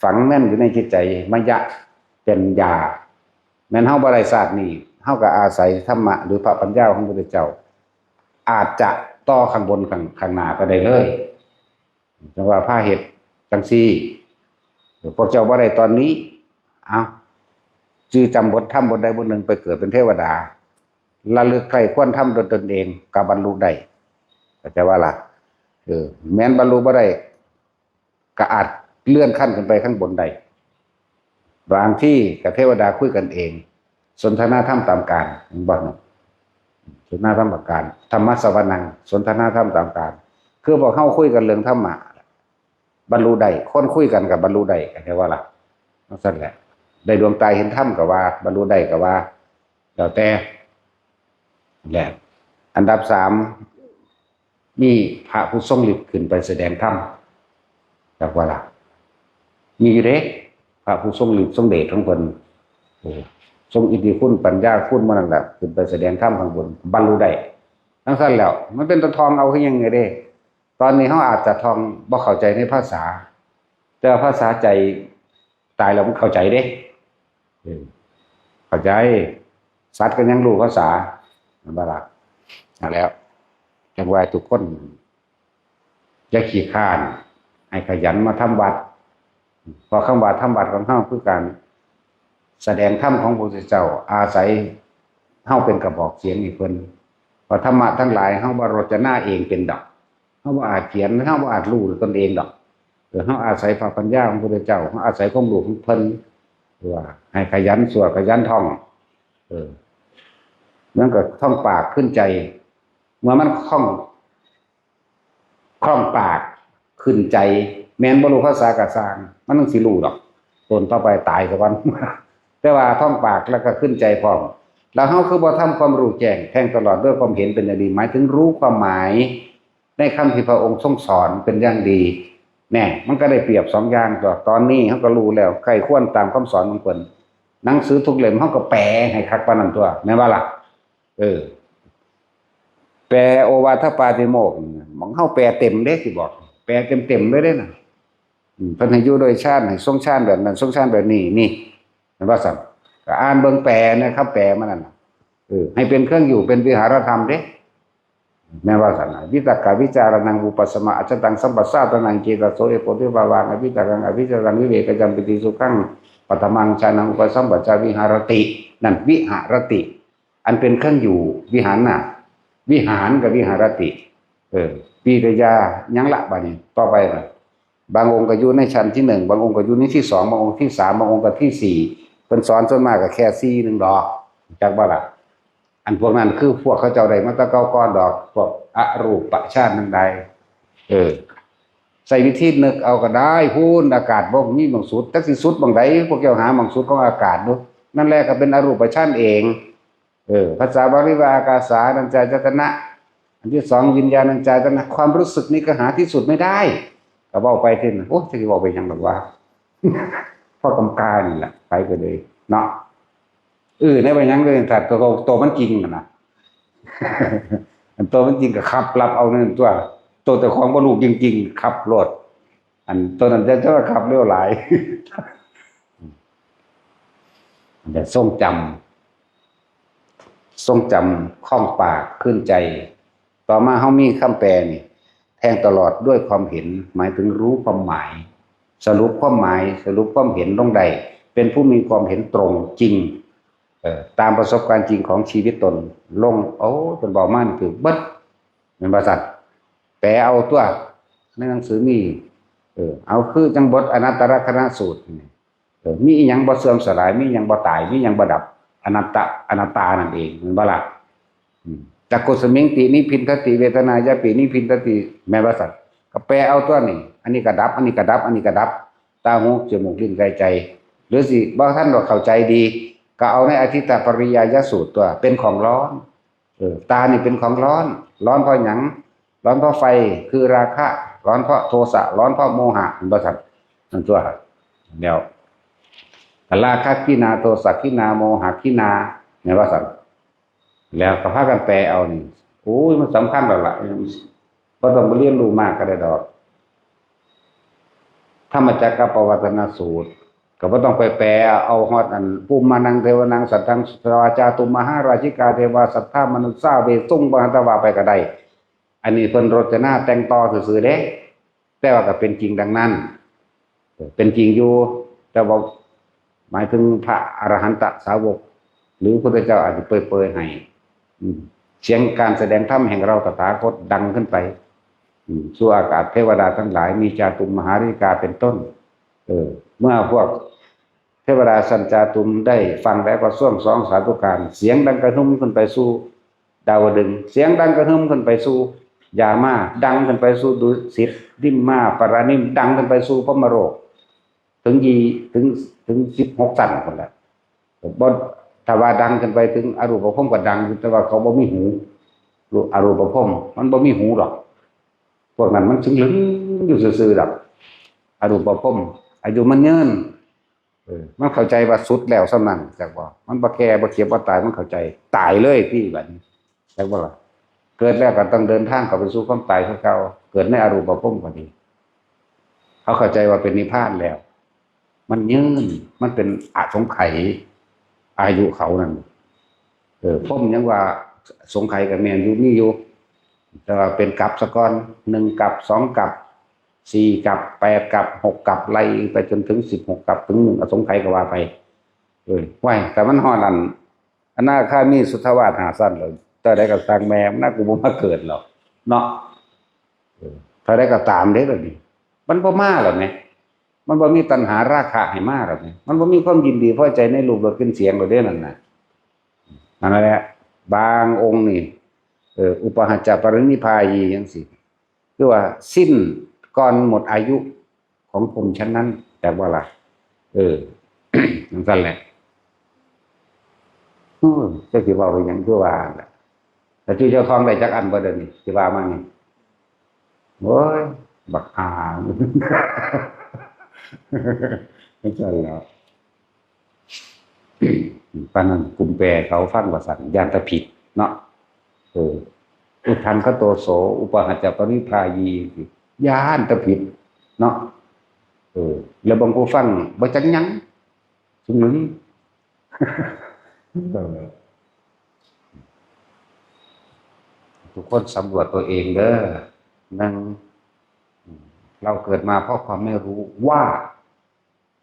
ฝังแน่นอยู่ในจิตใจ มยะเป็นยา แม้นเฮาบ่ได้ชาตินี้ เฮาก็อาศัยธรรมะหรือพระปัญญาของพระพุทธเจ้า อาจจะต่อข้างบนข้าง ข้างหน้าก็ได้เลย จั่งว่าพาเฮ็ดจั่งซี่ พวกเจ้าบ่ได้ตอนนี้ เอ้า จื่อจำบทธรรมบทใดบทหนึ่งไปเกิดเป็นเทวดา ระลึกใคร่ควรธรรมด้วยตนเอง ก็บรรลุได้ เข้าใจว่าล่ะ เออ แม้นบรรลุบ่ได้ ก็อาจเลื่อนขั้นขึ้นไปข้างบนได้ บางที่กับเทวดาคุยกันเอง สนทนาธรรมตามการ เห็นบ่เนาะ สนทนาธรรมตามการ ธรรมะสวนัง สนทนาธรรมตามการ คือพวกเฮาคุยกันเรื่องธรรมะ บรรลุได้ คนคุยกันก็บรรลุได้ เข้าใจว่าล่ะ จั่งซั่นแหละ ได้ดวงตาเห็นธรรมก็ว่า บรรลุได้ก็ว่า แล้วแต่ แหละ อันดับสาม มีพระผู้ทรงฤทธิ์ขึ้นไปแสดงธรรม จักว่าล่ะ มีอยู่เด้ พระผู้ทรงฤทธิ์ทรงเดชของเพิ่น เออ ทรงอิทธิคุณปัญญาคุณหมู่นั่นแหละ ขึ้นไปแสดงธรรมข้างบน บรรลุได้ จั่งซั้นแล้ว มันเป็นตาท่องเอาคือหยังไงเด้ ตอนนี้เฮาอาจจะท่องบ่เข้าใจในภาษา แต่ว่าภาษาใจตายแล้วมันเข้าใจเด้ เออ เข้าใจ สัตว์ก็ยังรู้ภาษา แม่นบ่ล่ะ นั่นแหล้ว จั่งว่าทุกคน อย่าขี้คร้าน ให้ขยันมาทำวัด เพราะคำว่าทำวัดของเฮาคือการแสดงธรรมของพระพุทธเจ้า อาศัยเฮาเป็นกระบอกเสียงให้เพิ่น เพราะธรรมะทั้งหลายเฮาบ่รจนาเองเป็นดอก เฮาบ่อาจเขียน เฮาบ่อาจรู้ตนเองดอก เออ เฮาอาศัยพระปัญญาของพระพุทธเจ้า เฮาอาศัยความรู้ของเพิ่น ว่าให้ขยันสวดขยันท่อง เออ มันก็ท่องปากขึ้นใจ เมื่อมันคล่อง คล่องปากขึ้นใจ แม่นบ่รู้ภาษากะซ่าง มันต้องสิรู้ดอก ตนต่อไปตายซะก่อน แต่ว่าท่องปากแล้วก็ขึ้นใจพร้อม แล้วเฮาคือบ่ทำความรู้แจ้งแทงตลอดด้วยความเห็นเป็นอย่างดี หมายถึงรู้ความหมายในคำที่พระองค์ทรงสอนเป็นอย่างดี แน่ มันก็ได้เปรียบสองอย่างตัว ตอนนี้เฮาก็รู้แล้ว ใคร่ครวญตามคำสอนของเพิ่น หนังสือทุกเล่มเฮาก็แปลให้คักปานนั้นตัว แม่นบ่ล่ะ เออ แปลโอวาทปาติโมกข์นี่ หม่องเฮาแปลเต็มเด้ สิบอก แปลเต็มๆเลยเด้น่ะ อืม เพิ่นให้อยู่โดยฌาน ให้ทรงฌานแบบนั้น ทรงฌานแบบนี้ นี่ แม่นบ่ซั่น ก็อ่านเบิ่งแปลนะครับ แปลมันนั่นน่ะ เออ ให้เป็นเครื่องอยู่ เป็นวิหารธรรมเด้ แม่นบ่ซั่นน่ะ วิตกวิจารณัง อุปสมา อัจจตัง สัมปัสสาตนัง เจตโส เอโกทิภาวัง อวิตกัง อวิจารัง วิเวกจัมปิติสุขัง ปัทมังฌานัง อุปสัมปจาวิหารติ นั่น วิหารติ อันเป็นเครื่องอยู่ วิหารน่ะ วิหารกับวิหารติ เออ ปีตยา ยังละบาดนี้ ต่อไปน่ะ บางองค์ก็อยู่ในชั้นที่หนึ่ง บางองค์ก็อยู่ในที่สอง บางองค์ที่สาม บางองค์ก็ที่สี่ เพิ่นสอนส่วนมากก็แค่สี่หนึ่งดอก จักบ่ล่ะ อันพวกนั้นคือพวกเขาเจ้าได้มาแต่เก่าก่อนดอก พวกอรูปฌานทั้งหลาย เออ ใช้วิธีนึกเอาก็ได้ พู้นอากาศบ่มีหม่องสุด จักสิสุดหม่องใด พวกเจ้าหาหม่องสุดของอากาศดู นั่นแหละก็เป็นอรูปฌานเอง เออ ภาษาบาลีว่าอากาสานัญจายตนะ อันที่สองวิญญาณัญจายตนะ ความรู้สึกนี้ก็หาที่สุดไม่ได้ ก็เว้าไปทีนั้น โอ้ย จะสิเว้าไปหยังดอกวะ พอกำกานี่แหละ ไปไปเลย เนาะ เออ ในว่าหยังเลย ถ้าตัว ตัวมันจริงน่ะนะ อันตัวมันจริงก็ขับรับเอานั่นตัว ตัวเจ้าของบ่รู้จริงๆ ขับรถ อันตัวนั้นจะ จะขับเร็วหลาย อันนั้นทรงจำ ทรงจำคล่องปากขึ้นใจ ต่อมาเฮามีคำแปลนี่ แทงตลอดด้วยความเห็น หมายถึงรู้ความหมาย สรุปความหมาย สรุปความเห็นลงได้ เป็นผู้มีความเห็นตรงจริง เอ่อ ตามประสบการณ์จริงของชีวิตตน ลง โอ้ เพิ่นบอกมานี่ถือเบิด แม่นบ่ซั่น แปลเอาตัว ในหนังสือมี เออ เอาคือจั่งบทอนัตตลักษณสูตรนี่ เออ มีอิหยังบ่เสื่อมสลาย มีอิหยังบ่ตาย มีอิหยังบ่ดับ อนัตตะ อนัตตานั่นเอง แม่นบ่ล่ะ อืม จักขุสมิงตินิพพินทติ เวทนายาปินิพพินทติ แม่นบ่ซั่น ก็แปลเอาตัวนี่ อันนี้ก็ดับ อันนี้ก็ดับ อันนี้ก็ดับ ตา หู จมูก ลิ้น กาย ใจ หรือสิบ่ทันดอกเข้าใจดี ก็เอาในอทิตตปริยายสูตรตัว เป็นของร้อน เออ ตานี่เป็นของร้อน ร้อนเพราะหยัง ร้อนเพราะไฟ คือราคะ ร้อนเพราะโทสะ ร้อนเพราะโมหะ แม่นบ่ซั่น นั่นตัว แล้ว ราคะขีณา โทสะขีณา โมหะขีณา แม่นบ่ซั่น แล้วก็พากันแปลเอานี่ โอ้ย มันสำคัญแล้วล่ะ บ่ต้องไปเรียนรู้มากก็ได้ดอก ธรรมจักรกัปปวัตตนสูตร ก็บ่ต้องไปแปลเอาฮอดอัน ปุมมานังเทวานังสัตถัง สุตวาจาตุมมหาราชิกาเทวา สัทธามนุสสาเวสุง บ่หันตะว่าไปก็ได้ อันนี้เพิ่นรจนาแต่งต่อซื่อๆเด้ แต่ว่าก็เป็นจริงดังนั้น เป็นจริงอยู่ แต่ว่าหมายถึงพระอรหันตสาวก หรือพุทธเจ้าอาจจะเปรยๆให้ อืม เสียงการแสดงธรรมแห่งเราตถาคตดังขึ้นไป อืม สู่อากาศเทวดาทั้งหลาย มีจาตุมมหาราชิกาเป็นต้น เออ เมื่อพวกเทวดาชั้นจาตุมได้ฟังแล้วก็สวงสองสาธุการ เสียงดังกระหึ่มขึ้นไปสู่ดาวดึงส์ เสียงดังกระหึ่มขึ้นไปสู่ยามา ดังขึ้นไปสู่ดุสิต นิมมา ปารานิม ดังขึ้นไปสู่พรหมโลก ถึงยี่ ถึง ถึงสิบหกชั้นพุ้นแหละ บ่ ถ้าว่าดังขึ้นไปถึงอรูปพรหมก็ดัง แต่ว่าเขาบ่มีหู อรูปพรหมมันบ่มีหูดอก พวกนั้นมันถึงลึงอยู่ซื่อๆดอก อรูปพรหม อายุมันยืน เออ มันเข้าใจว่าสุดแล้วส่ำนั้น จักบ่ มันบ่แก่บ่เจ็บบ่ตาย มันเข้าใจ ตายเลยที่บัดนี้ จักบ่ล่ะ เกิดแล้วก็ต้องเดินทางเข้าไปสู่ความตายคือเก่า เกิดในอรูปภพก็ดี เขาเข้าใจว่าเป็นนิพพานแล้ว มันยืน มันเป็นอสงไขย อายุเขานั่น เออ พรหมยังว่าสงไขยก็แม่นอยู่ มีอยู่ แต่ว่าเป็นกัปซะก่อน หนึ่งกัป สองกัป สี่กัป แปดกัป หกกัป ไล่ไปจนถึงสิบหกกัป ถึงหนึ่งอสงไขยก็ว่าไป เออ ไว้ แต่มันฮอดอัน อนาคามีสุทธาวาสห้าชั้นแล้ว เท่าใดก็ช่างแม่มันนะ กูบ่มาเกิดหรอก เนาะ เออ เท่าใดก็ตามเด้ บัดนี้ มันบ่มาแล้วแหม มันบ่มีตัณหาราคะให้มาแล้วแหม มันบ่มีความยินดีพอใจในรูปรสกลิ่นเสียงแล้วเด้ นั่นน่ะ นั่นแหละ บางองค์นี่ เออ อุปาหัจจะปรินิพพายีจังซี้ คือว่าสิ้นก่อนหมดอายุของพรหมชั้นนั้น จักบ่ล่ะ เออ จังซั่นแหละ อืม จักสิเว้าไปหยังคือว่าล่ะ แต่ชื่อเจ้าของได้จักอันบ่เดี๋ยวนี้ สิว่ามานี่ โอ้ย บักห่า จังซั่นแหล้ว ปานนั้นกลุ่มแปรเขาฟังว่าซั่น ย้านแต่ผิดเนาะ เออ อุทธังคโตโส อุปาหัจจะปรินิพพายี ย้านแต่ผิดเนาะ เออ แล้วบางผู้ฟังบ่จักหยัง ซุมื้อ เออ ทุกคนสำรวจตัวเองเด้อ หนึ่ง เราเกิดมาเพราะความไม่รู้ว่า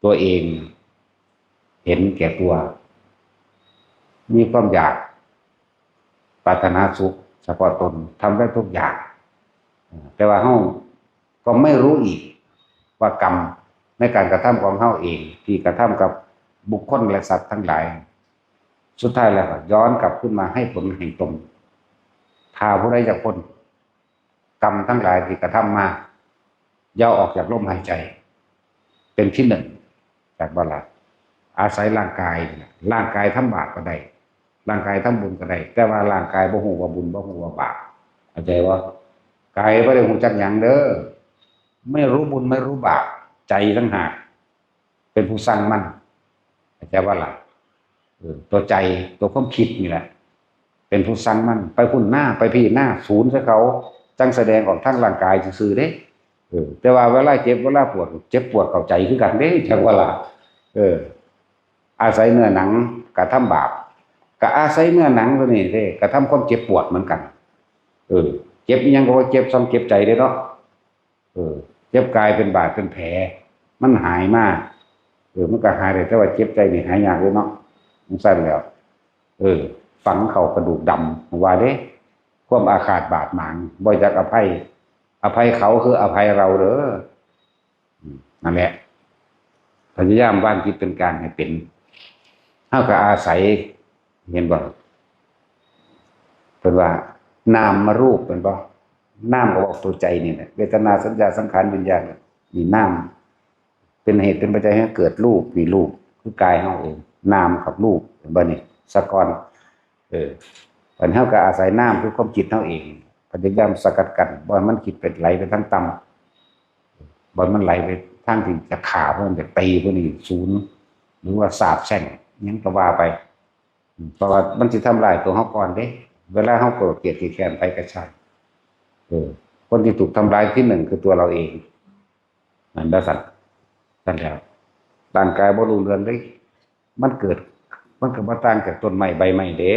ตัวเองเห็นแก่ตัว มีความอยาก ปรารถนาสุขเฉพาะตน ทำได้ทุกอย่าง แต่ว่าเฮาก็ไม่รู้อีกว่ากรรมในการกระทำของเฮาเอง ที่กระทำกับบุคคลและสัตว์ทั้งหลาย สุดท้ายแล้วก็ย้อนกลับขึ้นมาให้ผลแห่งตน ถ้าผู้ใดอยากพ้นกรรมทั้งหลายที่กระทำมา อย่าออกจากลมหายใจ เป็นที่หนึ่ง จักบ่ล่ะ อาศัยร่างกายนี่แหละ ร่างกายทำบาปก็ได้ ร่างกายทำบุญก็ได้ แต่ว่าร่างกายบ่ฮู้ว่าบุญ บ่ฮู้ว่าบาป เข้าใจบ่ กายบ่ได้ฮู้จักหยังเด้อ ไม่รู้บุญไม่รู้บาป ใจต่างหาก เป็นผู้สั่งมัน เข้าใจบ่ล่ะ เออ ตัวใจ ตัวความคิดนี่แหละ เป็นผู้สั่งมัน ไปพุ้นหน้า ไปพี้หน้า ศูนย์ใส่เขา จั่งแสดงออกทางร่างกายซื่อๆเด้ เออ แต่ว่าเวลาเจ็บเวลาปวด เจ็บปวดเข้าใจคือกันเด้ จักบ่ล่ะ เออ อาศัยเนื้อหนังกระทำบาป ก็อาศัยเนื้อหนังตัวนี้เด้ กระทำความเจ็บปวดเหมือนกัน เออ เจ็บอิหยังก็ว่าเจ็บ ส่ำเจ็บใจเด้เนาะ เออ เจ็บกายเป็นบาดเป็นแผล มันหายมา เออ มันก็หายได้ แต่ว่าเจ็บใจนี่หายยากเลยเนาะ จั่งซั่นแล้ว เออ ฝังเข้ากระดูกดำ ว่าเด้ ความอาฆาตบาดหมาง บ่จักอภัย อภัยเขาคืออภัยเราเด้อ อืม นั่นแหละ พยายามวางจิตเป็นกลางให้เป็น เฮาก็อาศัย เห็นบ่ เพิ่นว่านามมารูป เห็นบ่ นามก็บอกตัวใจนี่แหละ เวทนา สัญญา สังขาร วิญญาณ นี่นาม เป็นเหตุเป็นปัจจัยให้เกิดรูป นี่รูป คือกายเฮาเอง นามกับรูป เห็นบ่นี่ สะก่อน เออ อันเฮาก็อาศัยนามคือความคิดเฮาเอง พยายามสกัดกั้น บ่ให้มันคิดไปไหลไปทางต่ำ บ่ให้มันไหลไปทางที่จะฆ่าพวกนั้น จะตีพวกนี้ศูนย์ หรือว่าสาปแช่ง หยังก็ว่าไป อืม เพราะว่ามันสิทำลายตัวเฮาก่อนเด้ เวลาเฮาโกรธเกลียดขี้แค้นไผก็ช่าง เออ คนที่ถูกทำร้ายที่หนึ่งคือตัวเราเอง นั่นว่าซั่น ซั่นแล้ว ร่างกายบ่รู้เรื่องเด้ มันเกิด มันก็บ่ต่างจากต้นไม้ใบไม้เด้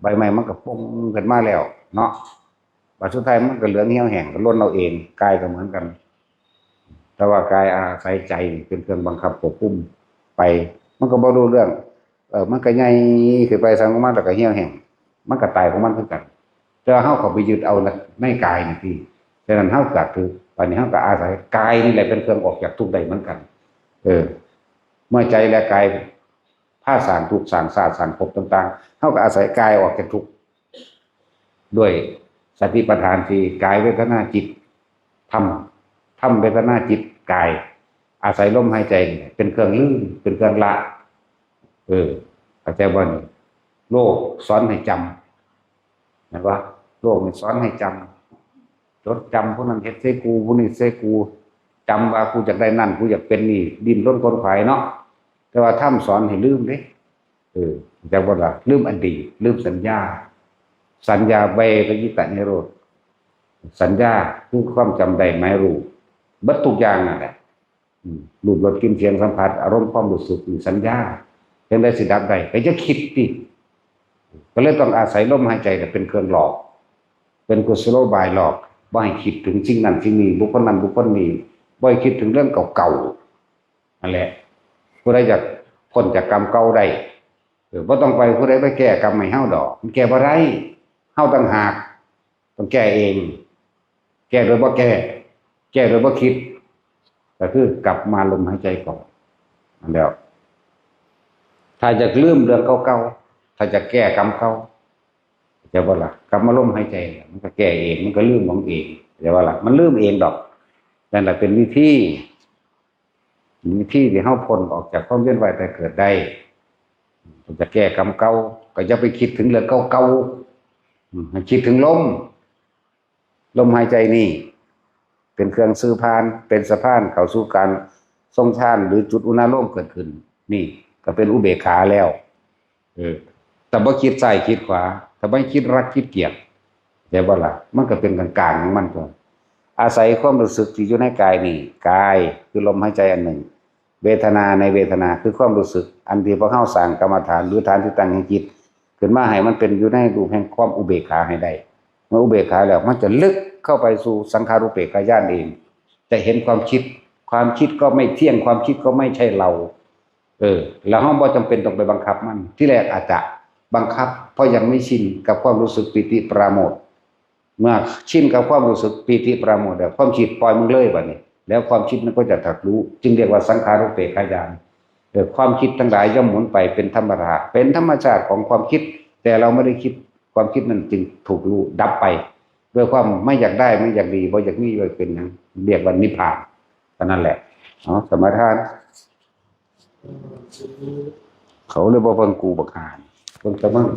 ใบไม้มันก็ป่งขึ้นมาแล้วเนาะ บัดสุดท้ายมันก็เหลืองเหี่ยวแห้ง ก็หล่นเอาเอง กายก็เหมือนกัน แต่ว่ากายอาศัยใจเป็นเครื่องบังคับควบคุมไป มันก็บ่รู้เรื่อง เออ มันก็ใหญ่ขึ้นไป สั่งของมันแล้วก็เหี่ยวแห้ง มันก็ตายของมันคือกัน แต่ว่าเฮาเข้าไปยึดเอาในกายนี่ติ ฉะนั้นเฮาก็คือ บัดนี้เฮาก็อาศัยกายนี่แหละเป็นเครื่องออกจากทุกข์ได้เหมือนกัน เออ เมื่อใจและกายพาสร้างทุกข์ สร้างชาติ สร้างภพต่างๆ เฮาก็อาศัยกายออกจากทุกข์ ด้วยสติปัฏฐานสี่ กาย เวทนา จิต ธรรม ธรรม เวทนา จิต กาย อาศัยลมหายใจนี่เป็นเครื่องลืม เป็นเครื่องละ เออ เข้าใจบ่นี่ โลกสอนให้จำ เห็นบ่ โลกนี่สอนให้จำ จดจำผู้นั้นเฮ็ดใส่กู ผู้นี้ใส่กู จำว่ากูอยากได้นั่น กูอยากเป็นนี่ ดิ้นรนขวนขวายเนาะ แต่ว่าธรรมสอนให้ลืมเด้ เออ จักบ่ล่ะ ลืมอดีต ลืมสัญญา สัญญาเวทยิตะนิโรธ สัญญาคือความจำได้หมายรู้ เบิดทุกอย่างนั่นแหละ อืม รูปรสกลิ่นเสียงสัมผัส อารมณ์ความรู้สึกนี่สัญญา จั่งใด๋สิดับได้ ก็อย่าคิดติ ก็เลยต้องอาศัยลมหายใจเนี่ยเป็นเครื่องหลอก เป็นกุศโลบายหลอก บ่ให้คิดถึงสิ่งนั้นสิ่งนี้ บุคคลนั้นบุคคลนี้ บ่ให้คิดถึงเรื่องเก่าๆ นั่นแหละ ผู้ใดอยากพ้นจากกรรมเก่าได้ เออ บ่ต้องไปผู้ใดไปแก้กรรมให้เฮาดอก มันแก้บ่ได้ เฮาต่างหาก ต้องแก้เอง แก้โดยบ่แก้ แก้โดยบ่คิด ก็คือกลับมาลมหายใจก่อน นั่นแหละ ถ้าอยากลืมเรื่องเก่าๆ ถ้าอยากแก้กรรมเก่า เข้าใจบ่ล่ะ กลับมาลมหายใจ มันก็แก้เอง มันก็ลืมของเอง เข้าใจบ่ล่ะ มันลืมเองดอก นั่นแหละเป็นวิธี วิธีที่เฮาพ้นออกจากความเวียนว่ายตายเกิดได้ จะแก้กรรมเก่า ก็อย่าไปคิดถึงเรื่องเก่าๆ อืม ให้คิดถึงลม ลมหายใจนี่ เป็นเครื่องสื่อผ่าน เป็นสะพานเข้าสู่การทรงฌาน หรือจุดอุณาโลมเกิดขึ้น นี่ก็เป็นอุเบกขาแล้ว เออ ถ้าบ่คิดซ้ายคิดขวา ถ้าบ่คิดรักคิดเกลียด เข้าใจบ่ล่ะ มันก็เป็นกลางๆ ของมันตัว อาศัยความรู้สึกที่อยู่ในกายนี่ กายคือลมหายใจอันหนึ่ง เวทนาในเวทนาคือความรู้สึก อันที่พวกเฮาสร้างกรรมฐาน หรือฐานที่ตั้งแห่งจิต ขึ้นมาให้มันเป็นอยู่ในรูปแห่งความอุเบกขาให้ได้ เมื่ออุเบกขาแล้ว มันจะลึกเข้าไปสู่สังขารูปเปกขญาณเอง จะเห็นความคิด ความคิดก็ไม่เที่ยง ความคิดก็ไม่ใช่เรา เออ แล้วเฮาบ่จำเป็นต้องไปบังคับมัน ที่แรกอาจจะบังคับ เพราะยังไม่ชินกับความรู้สึกปีติปราโมทย์ เมื่อชินกับความรู้สึกปีติปราโมทย์แล้ว ความคิดปล่อยมันเลยบัดนี้ แล้วความคิดมันก็จะตัดรู้ จึงเรียกว่าสังขารูปเปกขญาณ เออ ความคิดทั้งหลายย่อมหมุนไปเป็นธรรมดา เป็นธรรมชาติของความคิด แต่เราไม่ได้คิด ความคิดนั้นจึงถูกรู้ดับไป ด้วยความไม่อยากได้ ไม่อยากดี บ่อยากมี บ่อยากเป็นหยัง เรียกว่านิพพาน เท่านั้นแหละ เอา สมาทาน เขาเลยบ่เบิ่งกูบักห่านี่ เบิ่งแต่มึง